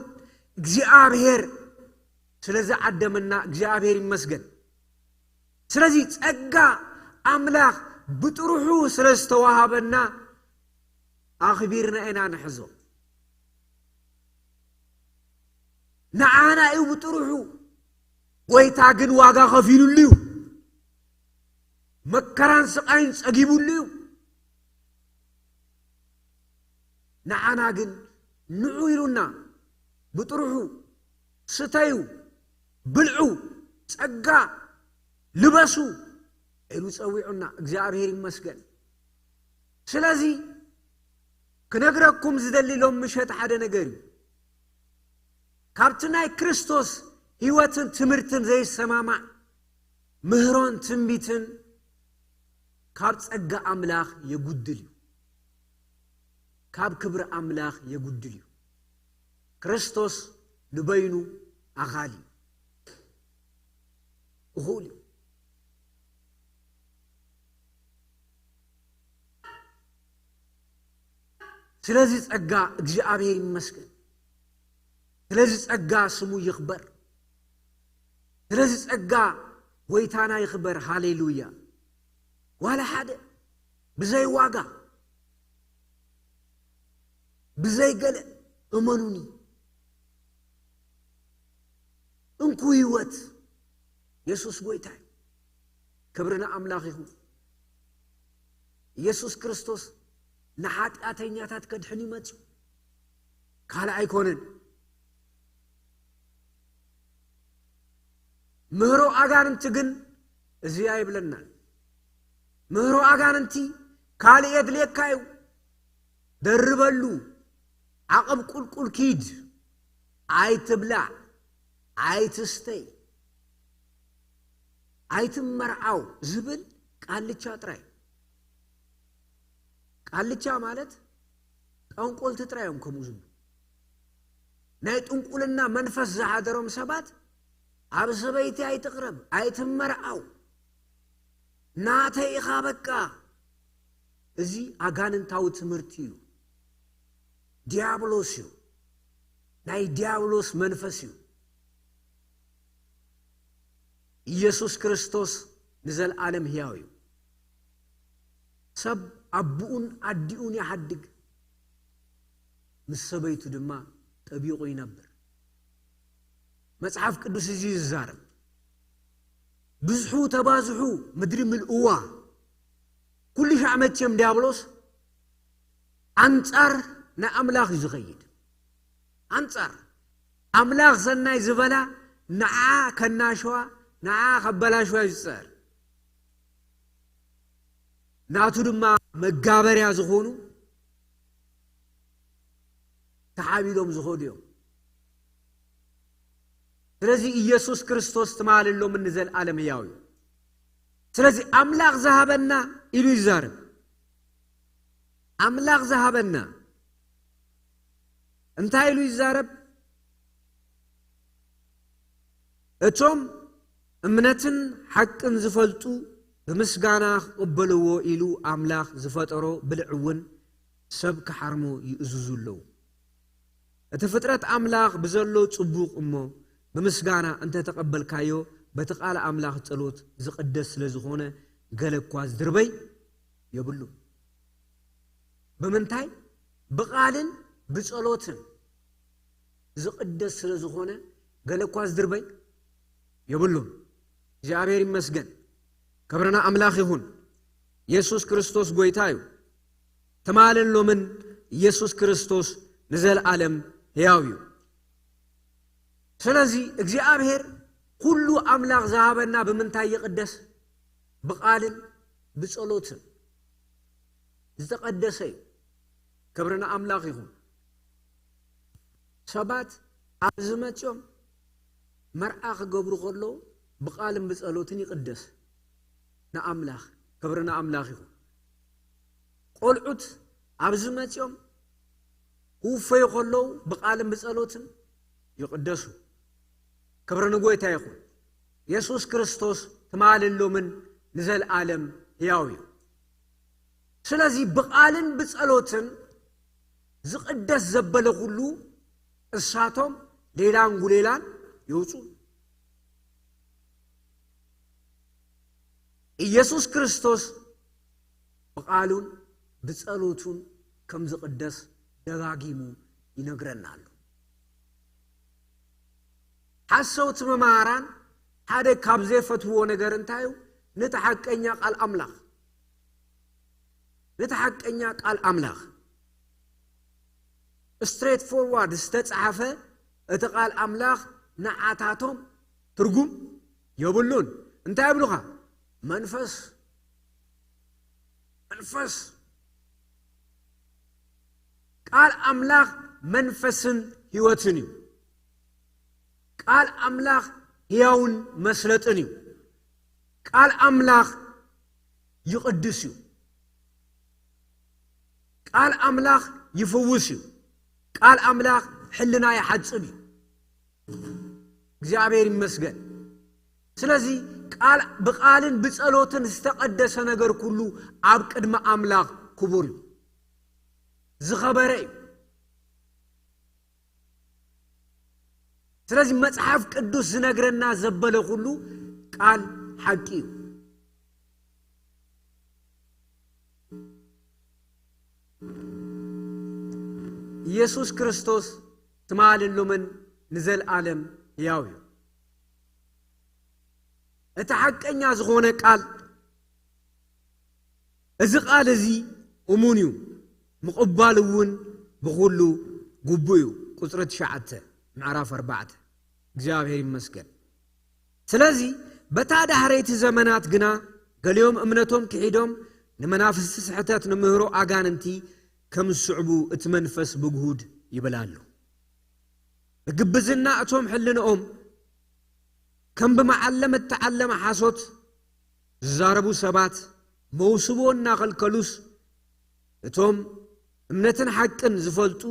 እግዚኣብሔር ስለ ዝዓደመና እግዚኣብሔር ይመስገን። ስለዚ ጸጋ ኣምላኽ ብጥርሑ ስለ ዝተዋሃበና ኣኽቢርና ኢና ንሕዞ። ንዓና እዩ ብጥርሑ። ጎይታ ግን ዋጋ ከፊሉሉ እዩ። መከራን ስቓይን ጸጊቡሉ እዩ። ንዓና ግን ንዑ ኢሉና፣ ብጥርሑ ስተዩ፣ ብልዑ፣ ጸጋ ልበሱ ኢሉ ጸዊዑና። እግዚኣብሔር ይመስገን። ስለዚ ክነግረኩም ዝደሊ ሎም ምሸት ሓደ ነገር እዩ። ካብቲ ናይ ክርስቶስ ህይወትን ትምህርትን ዘይሰማማዕ ምህሮን ትንቢትን ካብ ጸጋ ኣምላኽ የጉድል እዩ። ካብ ክብሪ ኣምላኽ የጉድል እዩ። ክርስቶስ ንበይኑ ኣኻሊ እዩ። እኹል እዩ። ስለዚ ጸጋ እግዚኣብሔር ይመስገን። ስለዚ ጸጋ ስሙ ይኽበር። ስለዚ ጸጋ ጎይታና ይኽበር። ሃሌሉያ። ዋላ ሓደ ብዘይ ዋጋ፣ ብዘይ ገለ፣ እመኑኒ። እንኩ ህይወት የሱስ ጎይታ እዩ። ክብሪ ንኣምላኽ ይኹን። ኢየሱስ ክርስቶስ ንሓጢኣተኛታት ከድሕን እዩ መጺኡ። ካልእ ኣይኮነን። ምህሮ ኣጋንንቲ ግን እዚ ኣይብለናን። ምህሮ ኣጋንንቲ ካልእ የድልየካ እዩ። ደርበሉ፣ ዓቐብ ቁልቁል ኪድ፣ ኣይትብላዕ፣ ኣይትስተይ፣ ኣይትመርዓው ዝብል ቃልቻ ጥራይ። ቃልቻ ማለት ጠንቆልቲ ጥራይ እዮም ከምኡ ዝብሉ። ናይ ጥንቁልና መንፈስ ዝሓደሮም ሰባት ኣብ ሰበይቲ ኣይትቕረብ፣ ኣይትመርዓው፣ ናተይ ኢኻ በቃ። እዚ ኣጋንንታዊ ትምህርቲ እዩ። ዲያብሎስ እዩ። ናይ ዲያብሎስ መንፈስ እዩ። ኢየሱስ ክርስቶስ ንዘለዓለም ሕያው እዩ። ሰብ ኣቦኡን ኣዲኡን ይሓድግ፣ ምስ ሰበይቱ ድማ ጠቢቑ ይነብር። መጽሓፍ ቅዱስ እዚ ይዛረብ። ብዝሑ ተባዝሑ፣ ምድሪ ምልእዋ። ኩሉ ሻዕ መቸም ዲያብሎስ ኣንጻር ናይ ኣምላኽ እዩ ዝኸይድ። ኣንጻር ኣምላኽ ሰናይ ዝበላ ንዓ ከናሸዋ፣ ንዓ ከበላሸዋ እዩ ዝጽዕር። ናቱ ድማ መጋበርያ ዝኾኑ ተሓቢሎም ዝኸዱ እዮም። ስለዚ ኢየሱስ ክርስቶስ ትማልን ሎምን ንዘለዓለም ሕያው እዩ። ስለዚ ኣምላኽ ዝሃበና ኢሉ ይዛረብ። ኣምላኽ ዝሃበና እንታይ ኢሉ ይዛረብ? እቶም እምነትን ሓቅን ዝፈልጡ ብምስጋና ክቕበልዎ ኢሉ ኣምላኽ ዝፈጠሮ ብልዒ እውን ሰብ ክሓርሞ ይእዝዙ ኣለዉ። እቲ ፍጥረት ኣምላኽ ብዘሎ ጽቡቕ እሞ ብምስጋና እንተተቐበልካዮ፣ በቲ ቃል ኣምላኽ ጸሎት ዝቕደስ ስለ ዝኾነ፣ ገለ እኳ ዝድርበይ የብሉን። ብምንታይ? ብቓልን ብጸሎትን ዝቕደስ ስለ ዝኾነ፣ ገለ እኳ ዝድርበይ የብሉን። እግዚኣብሔር ይመስገን። ክብርና ኣምላኽ ይኹን። ኢየሱስ ክርስቶስ ጎይታ እዩ። ትማልን ሎምን ኢየሱስ ክርስቶስ ንዘለዓለም ሕያው እዩ። ስለዚ እግዚኣብሔር ኩሉ ኣምላኽ ዝሃበና ብምንታይ ይቕደስ? ብቓልን ብጸሎትን። ዝተቐደሰ እዩ። ክብሪ ንኣምላኽ ይኹን። ሰባት ኣብዚ መጺኦም መርዓ ክገብሩ ከለዉ ብቓልን ብጸሎትን ይቕደስ ንኣምላኽ። ክብሪ ንኣምላኽ ይኹን። ቆልዑት ኣብዚ መጺኦም ክውፈዩ ከለዉ ብቓልን ብጸሎትን ይቕደሱ። ክብሪ ንጎይታ ይኹን። የሱስ ክርስቶስ ትማልን ሎምን ንዘለኣለም ሕያው እዩ። ስለዚ ብቓልን ብጸሎትን ዝቕደስ ዘበለ ኩሉ እሳቶም ሌላን ጉሌላን የውጹ። ኢየሱስ ክርስቶስ ብቓሉን ብጸሎቱን ከም ዝቕደስ ደጋጊሙ ይነግረና ኣሎ። ሓሰውቲ መማህራን ሓደ ካብ ዘይፈትውዎ ነገር እንታይ እዩ? ነቲ ሓቀኛ ቃል ኣምላኽ፣ ነቲ ሓቀኛ ቃል ኣምላኽ ስትሬት ፎርዋርድ ዝተጻሕፈ እቲ ቃል ኣምላኽ ንዓታቶም ትርጉም የብሉን። እንታይ ይብሉኻ? መንፈስ፣ መንፈስ። ቃል ኣምላኽ መንፈስን ህይወትን እዩ። ቃል ኣምላኽ ህያውን መስለጥን እዩ። ቃል ኣምላኽ ይቕድስ እዩ። ቃል ኣምላኽ ይፍውስ እዩ። ቃል ኣምላኽ ሕልና ይሓጽብ እዩ። እግዚኣብሔር ይመስገን። ስለዚ ቃል፣ ብቃልን ብጸሎትን ዝተቐደሰ ነገር ኩሉ ኣብ ቅድሚ ኣምላኽ ክቡር እዩ፣ ዝኸበረ እዩ። ስለዚ መጽሓፍ ቅዱስ ዝነግረና ዘበለ ኩሉ ቃል ሓቂ እዩ። ኢየሱስ ክርስቶስ ትማልን ሎምን ንዘለኣለም ሕያው እዩ። እቲ ሓቀኛ ዝኾነ ቃል፣ እዚ ቃል እዚ እሙን እዩ፣ ምቕባል እውን ብኹሉ ግቡእ እዩ። ቁጽሪ ትሽዓተ ምዕራፍ ኣርባዕተ። እግዚኣብሔር ይመስገን። ስለዚ በታ ዳሕረይቲ ዘመናት ግና ገሊኦም እምነቶም ክሒዶም ንመናፍስቲ ስሕተት ንምህሮ ኣጋንንቲ ከም ዝስዕቡ እቲ መንፈስ ብግሁድ ይብል ኣሎ። ብግብዝና እቶም ሕልንኦም ከም ብመዓለም እተዓለመ ሓሶት ዝዛረቡ ሰባት መውስቦ እናኸልከሉስ፣ እቶም እምነትን ሓቅን ዝፈልጡ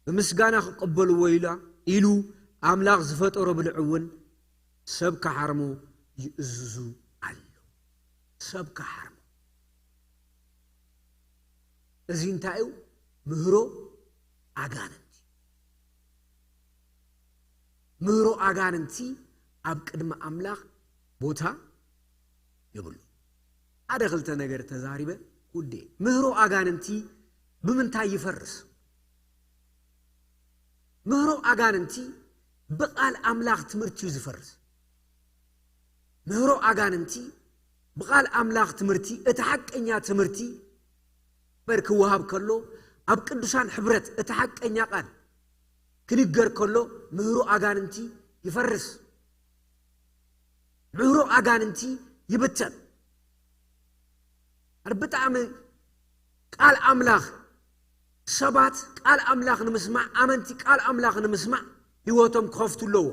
ብምስጋና ክቐበልዎ ኢላ ኢሉ ኣምላኽ ዝፈጠሮ ብልዒ እውን ሰብ ክሓርሞ ይእዝዙ ኣሎ። ሰብ ክሓርሞ። እዚ እንታይ እዩ? ምህሮ ኣጋንንቲ። ምህሮ ኣጋንንቲ ኣብ ቅድሚ ኣምላኽ ቦታ የብሉ። ሓደ ክልተ ነገር ተዛሪበ ውዴ። ምህሮ ኣጋንንቲ ብምንታይ ይፈርስ? ምህሮ ኣጋንንቲ ብቓል ኣምላኽ ትምህርቲ እዩ ዝፈርስ። ምህሮ ኣጋንንቲ ብቓል ኣምላኽ ትምህርቲ፣ እቲ ሓቀኛ ትምህርቲ በር ክወሃብ ከሎ፣ ኣብ ቅዱሳን ሕብረት እቲ ሓቀኛ ቃል ክንገር ከሎ፣ ምህሮ ኣጋንንቲ ይፈርስ። ምህሮ ኣጋንንቲ ይብተን። ኣረ ብጣዕሚ ቃል ኣምላኽ፣ ሰባት ቃል ኣምላኽ ንምስማዕ፣ ኣመንቲ ቃል ኣምላኽ ንምስማዕ ህይወቶም ክኸፍቱ ኣለዎ።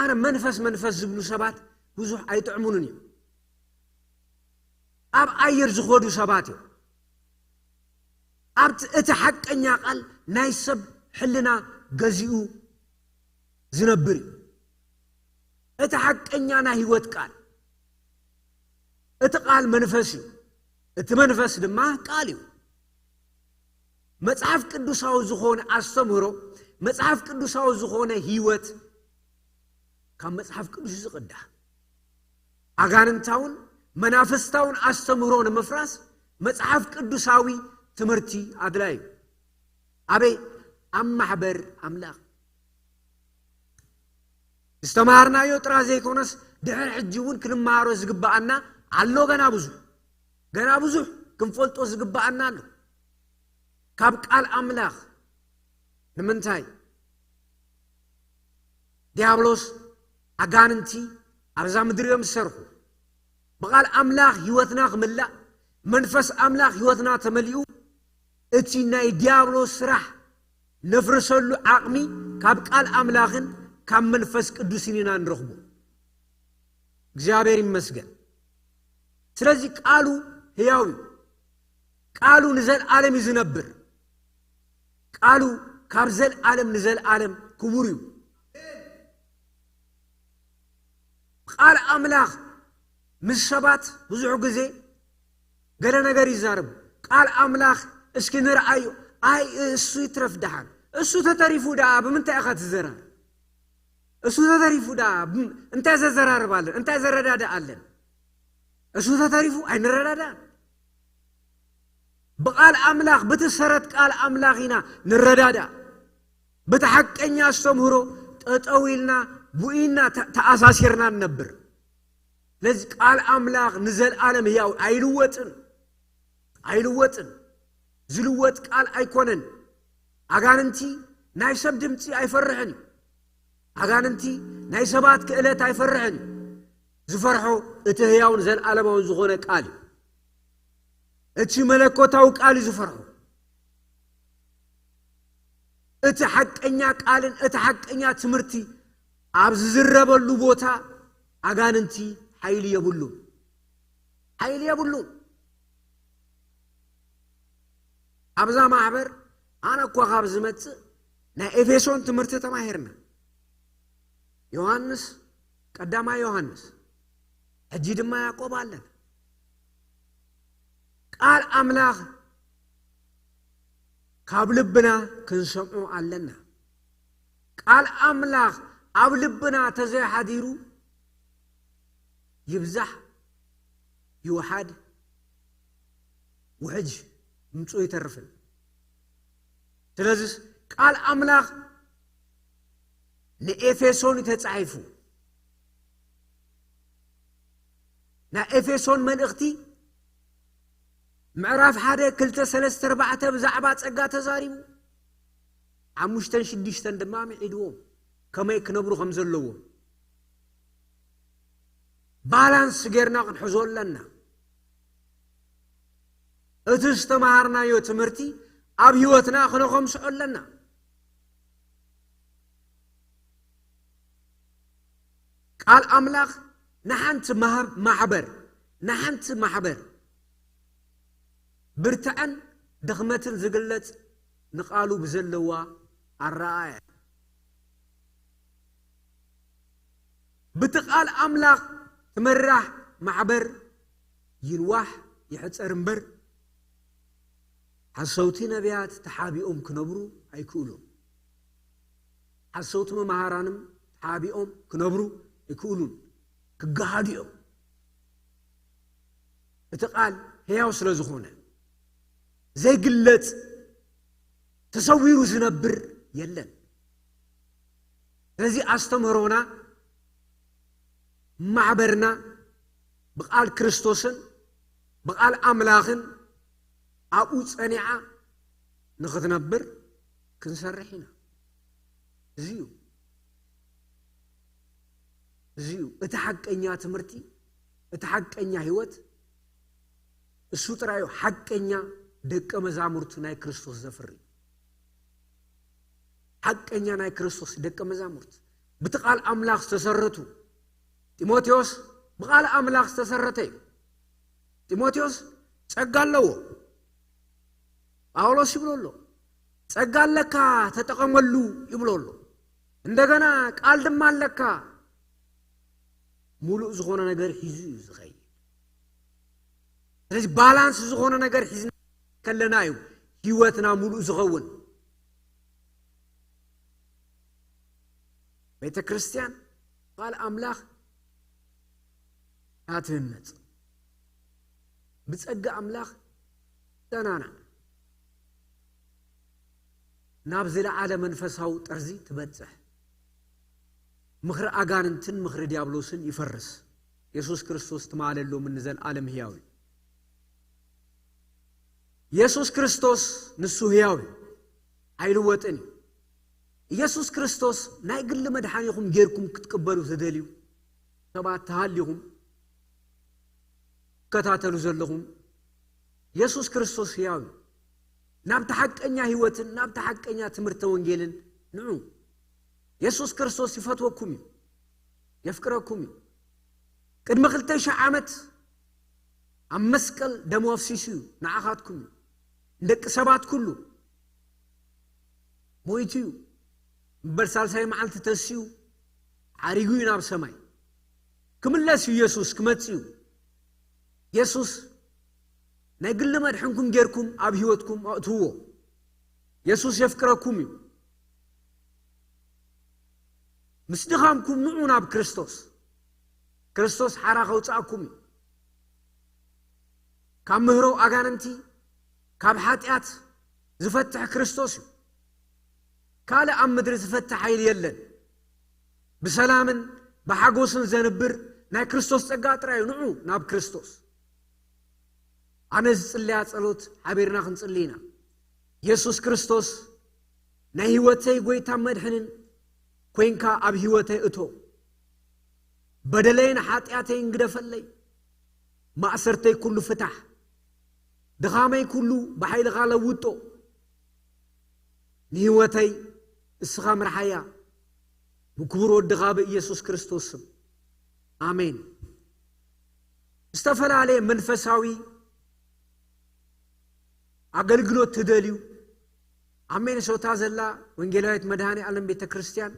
ኣነ መንፈስ መንፈስ ዝብሉ ሰባት ብዙሕ ኣይጥዕሙንን እዮም። ኣብ ኣየር ዝኸዱ ሰባት እዮም። ኣብቲ እቲ ሓቀኛ ቃል ናይ ሰብ ሕልና ገዚኡ ዝነብር እዩ። እቲ ሓቀኛ ናይ ህይወት ቃል፣ እቲ ቃል መንፈስ እዩ። እቲ መንፈስ ድማ ቃል እዩ። መጽሓፍ ቅዱሳዊ ዝኾነ ኣስተምህሮ፣ መጽሓፍ ቅዱሳዊ ዝኾነ ህይወት ካብ መጽሓፍ ቅዱስ እዩ ዝቕዳሕ። ኣጋንንታውን መናፍስታውን ኣስተምህሮ ንምፍራስ መጽሓፍ ቅዱሳዊ ትምህርቲ ኣድላዩ እዩ። ኣበይ? ኣብ ማሕበር ኣምላኽ። ዝተማሃርናዮ ጥራ ዘይኮነስ ድሕሪ ሕጂ እውን ክንመሃሮ ዝግብኣና ኣሎ። ገና ብዙሕ፣ ገና ብዙሕ ክንፈልጦ ዝግብኣና ኣሎ ካብ ቃል ኣምላኽ። ንምንታይ? ዲያብሎስ፣ ኣጋንንቲ ኣብዛ ምድሪ እዮም ዝሰርሑ። ብቓል ኣምላኽ ህይወትና ክምላእ፣ መንፈስ ኣምላኽ ህይወትና ተመሊኡ፣ እቲ ናይ ዲያብሎስ ስራሕ ነፍርሰሉ ዓቕሚ ካብ ቃል ኣምላኽን ካብ መንፈስ ቅዱስን ኢና ንረኽቦ። እግዚኣብሔር ይመስገን። ስለዚ ቃሉ ህያው እዩ። ቃሉ ንዘልኣለም እዩ ዝነብር። ቃሉ ካብ ዘልኣለም ንዘልኣለም ክቡር እዩ። ቃል ኣምላኽ ምስ ሰባት ብዙሕ ግዜ ገለ ነገር ይዛረቡ። ቃል ኣምላኽ እስኪ ንርኣዮ። ኣይ እሱ ይትረፍ ደሓን። እሱ ተተሪፉ ደኣ ብምንታይ ኢኻ ትዘራረብ? እሱ ተተሪፉ ደኣ ብም-፣ እንታይ ዘዘራርብ ኣለን? እንታይ ዘረዳድእ ኣለን? እሱ ተተሪፉ ኣይንረዳዳእን። ብቓል ኣምላኽ፣ ብቲ ሰረት ቃል ኣምላኽ ኢና ንረዳዳእ። በቲ ሓቀኛ ኣስተምህሮ ጠጠው ኢልና፣ ብኡ ኢና ተ-፣ ተኣሳሲርና ንነብር። ስለዚ ቃል ኣምላኽ ንዘልኣለም ህያው ኣይልወጥን፣ ኣይልወጥን። ዝልወጥ ቃል ኣይኮነን። ኣጋንንቲ ናይ ሰብ ድምፂ ኣይፈርሕን እዩ። ኣጋንንቲ ናይ ሰባት ክእለት ኣይፈርሕን እዩ። ዝፈርሖ እቲ ህያውን ዘልኣለማውን ዝኾነ ቃል እዩ። እቲ መለኮታዊ ቃል እዩ ዝፈርሖ። እቲ ሓቀኛ ቃልን እቲ ሓቀኛ ትምህርቲ ኣብ ዝዝረበሉ ቦታ ኣጋንንቲ ሓይሊ የብሉን፣ ሓይሊ የብሉን። ኣብዛ ማሕበር ኣነ እኳ ካብ ዝመጽእ ናይ ኤፌሶን ትምህርቲ ተማሂርና። ዮሃንስ፣ ቀዳማይ ዮሃንስ፣ ሕጂ ድማ ያዕቆብ ኣለና። ቃል ኣምላኽ ካብ ልብና ክንሰምዖ ኣለና። ቃል ኣምላኽ ኣብ ልብና ተዘይሓዲሩ ይብዛሕ ይውሓድ ውሕጅ ምምፅኡ ይተርፍን። ስለዚስ ቃል ኣምላኽ ንኤፌሶን እዩ ተጻሒፉ። ናይ ኤፌሶን መልእኽቲ ምዕራፍ ሓደ፣ ክልተ፣ ሰለስተ፣ ኣርባዕተ ብዛዕባ ጸጋ ተዛሪቡ። ሓሙሽተን ሽዱሽተን ድማ ምዒድዎም ከመይ ክነብሩ ከም ዘለዎም። ባላንስ ጌርና ክንሕዞ ኣለና። እቲ ዝተማሃርናዮ ትምህርቲ ኣብ ህይወትና ክነኸምስዖ ኣለና። ቃል ኣምላኽ ንሓንቲ ማህብ-፣ ማሕበር፣ ንሓንቲ ማሕበር ብርትዐን ድኽመትን ዝግለጽ ንቓሉ ብዘለዋ ኣረኣእያ። ብቲ ቃል ኣምላኽ ትመራሕ ማሕበር ይንዋሕ ይሕጸር እምበር፣ ሓሰውቲ ነቢያት ተሓቢኦም ክነብሩ ኣይክእሉን። ሓሰውቲ መምሃራንም ተሓቢኦም ክነብሩ ኣይክእሉን። ክገሃዱ እዮም። እቲ ቃል ህያው ስለ ዝኾነ፣ ዘይግለጽ፣ ተሰዊሩ ዝነብር የለን። ስለዚ ኣስተምህሮና፣ ማሕበርና ብቃል ክርስቶስን ብቃል ኣምላኽን ኣብኡ ጸኒዓ ንኽትነብር ክንሰርሕ ኢና። እዚ እዩ። እዚ እዩ እቲ ሓቀኛ ትምህርቲ፣ እቲ ሓቀኛ ህይወት። እሱ ጥራይ እዩ ሓቀኛ ደቀ መዛሙርቱ ናይ ክርስቶስ ዘፍሪ። ሓቀኛ ናይ ክርስቶስ ደቀ መዛሙርት፣ ብቲ ቃል ኣምላኽ ዝተሰረቱ። ጢሞቴዎስ ብቃል ኣምላኽ ዝተሰረተ እዩ። ጢሞቴዎስ ጸጋ ኣለዎ። ጳውሎስ ይብሎ ኣሎ፣ "ጸጋ ኣለካ፣ ተጠቐመሉ" ይብሎ ኣሎ። እንደገና ቃል ድማ ኣለካ፣ ሙሉእ ዝኾነ ነገር ሒዙ እዩ ዝኸይድ። ስለዚ ባላንስ ዝኾነ ነገር ሒዝና ከለና እዩ ህይወትና ሙሉእ ዝኸውን። ቤተ ክርስቲያን ቃል ኣምላኽ እያ ትህነጽ። ብጸጋ ኣምላኽ ትጸናናዕ። ናብ ዝለዓለ መንፈሳዊ ጠርዚ ትበጽሕ። ምኽሪ ኣጋንንትን ምኽሪ ዲያብሎስን ይፈርስ። የሱስ ክርስቶስ ትማል ኣሎምን ንዘለኣለም ህያው እዩ። የሱስ ክርስቶስ ንሱ ህያው እዩ፣ ኣይልወጥን እዩ። ኢየሱስ ክርስቶስ ናይ ግሊ መድሓኒኹም ጌርኩም ክትቅበሉ ትደልዩ ሰባት ተሃሊኹም፣ ትከታተሉ ዘለኹም፣ የሱስ ክርስቶስ ህያው እዩ። ናብቲ ሓቀኛ ህይወትን ናብቲ ሓቀኛ ትምህርተ ወንጌልን ንዑ። የሱስ ክርስቶስ ይፈትወኩም እዩ፣ የፍቅረኩም እዩ። ቅድሚ ክልተ ሺሕ ዓመት ኣብ መስቀል ደሙ ኣፍሲሱ እዩ፣ ንዓኻትኩም እዩ፣ ንደቂ ሰባት ኩሉ ሞይቱ እዩ። እምበር ሳልሳይ መዓልቲ ተሲኡ ዓሪጉ እዩ ናብ ሰማይ። ክምለስ እዩ የሱስ፣ ክመጽእ እዩ። የሱስ ናይ ግሊ መድሕንኩም ጌርኩም ኣብ ህይወትኩም ኣእትውዎ። የሱስ የፍቅረኩም እዩ። ምስ ድኻምኩም ንዑ ናብ ክርስቶስ። ክርስቶስ ሓራ ከውጽኣኩም እዩ። ካብ ምህሮ ኣጋንንቲ፣ ካብ ሓጢኣት ዝፈትሕ ክርስቶስ እዩ። ካልእ ኣብ ምድሪ ዝፈትሕ ሓይሊ የለን። ብሰላምን ብሓጎስን ዘንብር ናይ ክርስቶስ ጸጋ ጥራይ እዩ። ንዑ ናብ ክርስቶስ። ኣነ ዝጽልያ ጸሎት ሓቢርና ክንጽሊ ኢና። የሱስ ክርስቶስ ናይ ህይወተይ ጎይታ መድሕንን ኮንካ ኣብ ህይወተይ እቶ። በደለይን ሓጢኣተይን ግደፈለይ። ማእሰርተይ ኩሉ ፍታሕ። ድኻመይ ኩሉ ብሓይልኻ ለውጦ። ንህይወተይ እስኻ ምርሓያ። ብክቡር ወድኻ ብኢየሱስ ክርስቶስ ስም። ኣሜን። ዝተፈላለየ መንፈሳዊ ኣገልግሎት ትደልዩ፣ ኣብ ሚኒሶታ ዘላ ወንጌላዊት መድኃኔ ዓለም ቤተ ክርስቲያን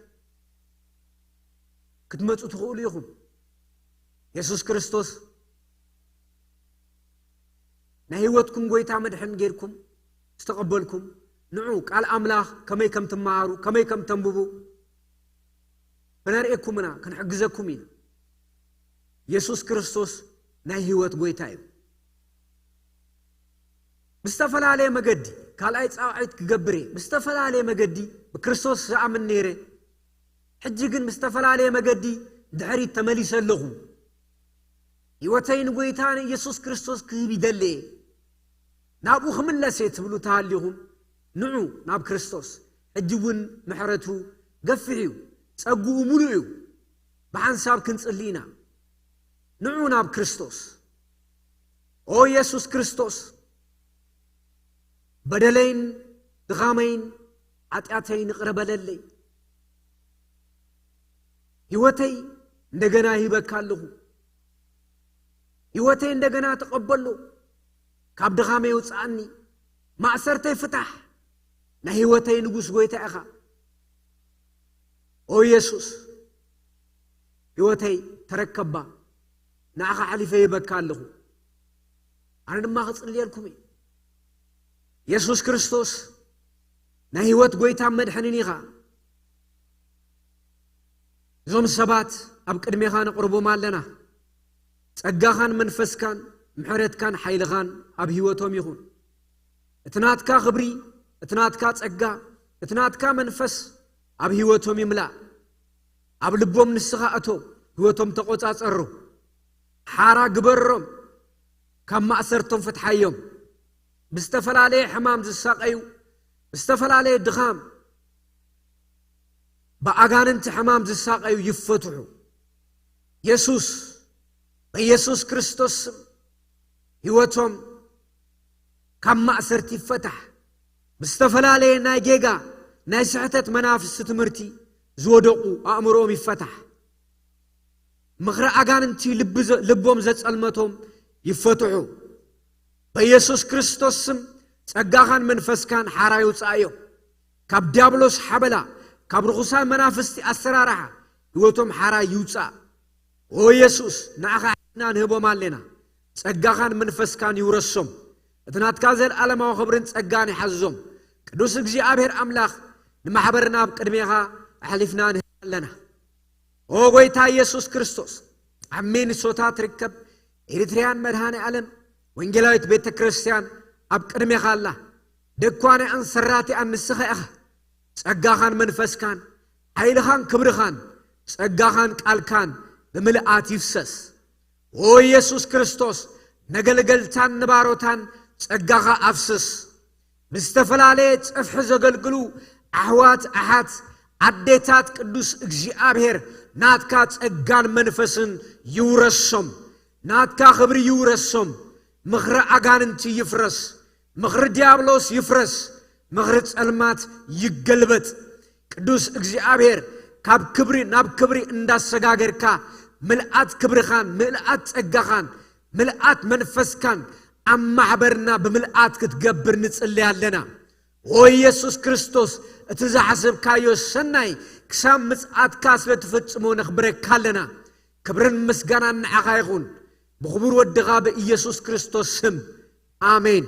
ክትመጹ ትኽእሉ ኢኹም። የሱስ ክርስቶስ ናይ ህይወትኩም ጎይታ መድሕን ጌርኩም ዝተቐበልኩም፣ ንዑ ቃል ኣምላኽ ከመይ ከም ትመሃሩ፣ ከመይ ከም ተንብቡ ክነርእየኩም ኢና፣ ክንሕግዘኩም ኢና። የሱስ ክርስቶስ ናይ ህይወት ጎይታ እዩ። ብዝተፈላለየ መገዲ ካልኣይ ጻውዒት ክገብር እየ። ብዝተፈላለየ መገዲ ብክርስቶስ ዝኣምን ነይረ፣ ሕጂ ግን ብዝተፈላለየ መገዲ ድሕሪት ተመሊሰ ኣለኹ። ህይወተይ ንጎይታ ንኢየሱስ ክርስቶስ ክህብ ይደሊ እየ። ናብኡ ክምለስ እየ ትብሉ ተሃሊኹም፣ ንዑ ናብ ክርስቶስ። ሕጂ እውን ምሕረቱ ገፊሕ እዩ፣ ጸግኡ ምሉእ እዩ። ብሓንሳብ ክንጽሊ ኢና። ንዑ ናብ ክርስቶስ። ኦ የሱስ ክርስቶስ፣ በደለይን ድኻመይን ኃጢኣተይን ይቕረ በለለይ። ህይወተይ እንደገና ይህበካ ኣለኹ። ህይወተይ እንደገና ተቐበሎ። ካብ ድኻመይ ውፅኣኒ። ማእሰርተይ ፍታሕ። ናይ ህይወተይ ንጉስ ጎይታ ኢኻ። ኦ ኢየሱስ፣ ህይወተይ ተረከባ። ንዓኻ ሓሊፈ ይህበካ ኣለኹ። ኣነ ድማ ክጽልየልኩም እየ። ኢየሱስ ክርስቶስ ናይ ህይወት ጎይታ መድሕንን ኢኻ። እዞም ሰባት ኣብ ቅድሜኻ ነቕርቦም ኣለና። ጸጋኻን መንፈስካን ምሕረትካን ሓይልኻን ኣብ ህይወቶም ይኹን። እቲ ናትካ ክብሪ፣ እቲ ናትካ ጸጋ፣ እቲ ናትካ መንፈስ ኣብ ህይወቶም ይምላእ። ኣብ ልቦም ንስኻ እቶ፣ ህይወቶም ተቖጻጸሮ። ሓራ ግበሮም፣ ካብ ማእሰርቶም ፍትሓዮም። ብዝተፈላለየ ሕማም ዝሳቐዩ፣ ብዝተፈላለየ ድኻም፣ ብኣጋንንቲ ሕማም ዝሳቐዩ ይፈትሑ። የሱስ፣ በየሱስ ክርስቶስ ስም ህይወቶም ካብ ማእሰርቲ ይፈታሕ። ብዝተፈላለየ ናይ ጌጋ፣ ናይ ስሕተት መናፍስቲ ትምህርቲ ዝወደቑ ኣእምሮኦም ይፈታሕ። ምኽሪ ኣጋንንቲ ልቢ ዘ-፣ ልቦም ዘጸልመቶም ይፈትሑ። በየሱስ ክርስቶስ ስም ጸጋኻን መንፈስካን ሓራ ይውጻእዮ። ካብ ዲያብሎስ ሓበላ፣ ካብ ርኹሳን መናፍስቲ ኣሰራርሓ ህይወቶም ሓራ ይውጻእ። ኦ የሱስ፣ ንዓኻ ሕና ንህቦም ኣለና። ጸጋኻን መንፈስካን ይውረሶም። እቲ ናትካ ዘለዓለማዊ ክብርን ጸጋን ይሓዝዞም። ቅዱስ እግዚኣብሔር ኣምላኽ፣ ንማሕበርና ኣብ ቅድሜኻ ኣሕሊፍና ንህብ ኣለና። ኦ ጎይታ ኢየሱስ ክርስቶስ፣ ኣብ ሚኒሶታ ትርከብ ኤሪትሪያን መድሃኔ ዓለም ወንጌላዊት ቤተ ክርስቲያን ኣብ ቅድሜኻ ኣላ። ደኳንኣን ሰራቲኣን ንስኻ ኢኻ። ጸጋኻን መንፈስካን፣ ሓይልኻን ክብርኻን፣ ጸጋኻን ቃልካን ብምልኣት ይፍሰስ። ኦ ኢየሱስ ክርስቶስ፣ ነገልገልታን ንባሮታን ጸጋኻ ኣፍስስ። ብዝተፈላለየ ጸፍሒ ዘገልግሉ ኣሕዋት ኣሓት ኣዴታት ቅዱስ እግዚኣብሔር ናትካ ጸጋን መንፈስን ይውረሶም። ናትካ ክብሪ ይውረሶም። ምኽሪ ኣጋንንቲ ይፍረስ። ምኽሪ ዲያብሎስ ይፍረስ። ምኽሪ ጸልማት ይገልበጥ። ቅዱስ እግዚኣብሔር ካብ ክብሪ ናብ ክብሪ እንዳሰጋገርካ ምልኣት ክብርኻን ምልኣት ጸጋኻን ምልኣት መንፈስካን ኣብ ማሕበርና ብምልኣት ክትገብር ንጽሊ ኣለና። ኦ ኢየሱስ ክርስቶስ፣ እቲ ዝሓሰብካዮ ሰናይ ክሳብ ምጽኣትካ ስለ ትፍጽሞ ነኽብረካ ኣለና። ክብርን ምስጋናን ንዓኻ ይኹን፣ ብኽቡር ወድኻ ብኢየሱስ ክርስቶስ ስም፣ ኣሜን።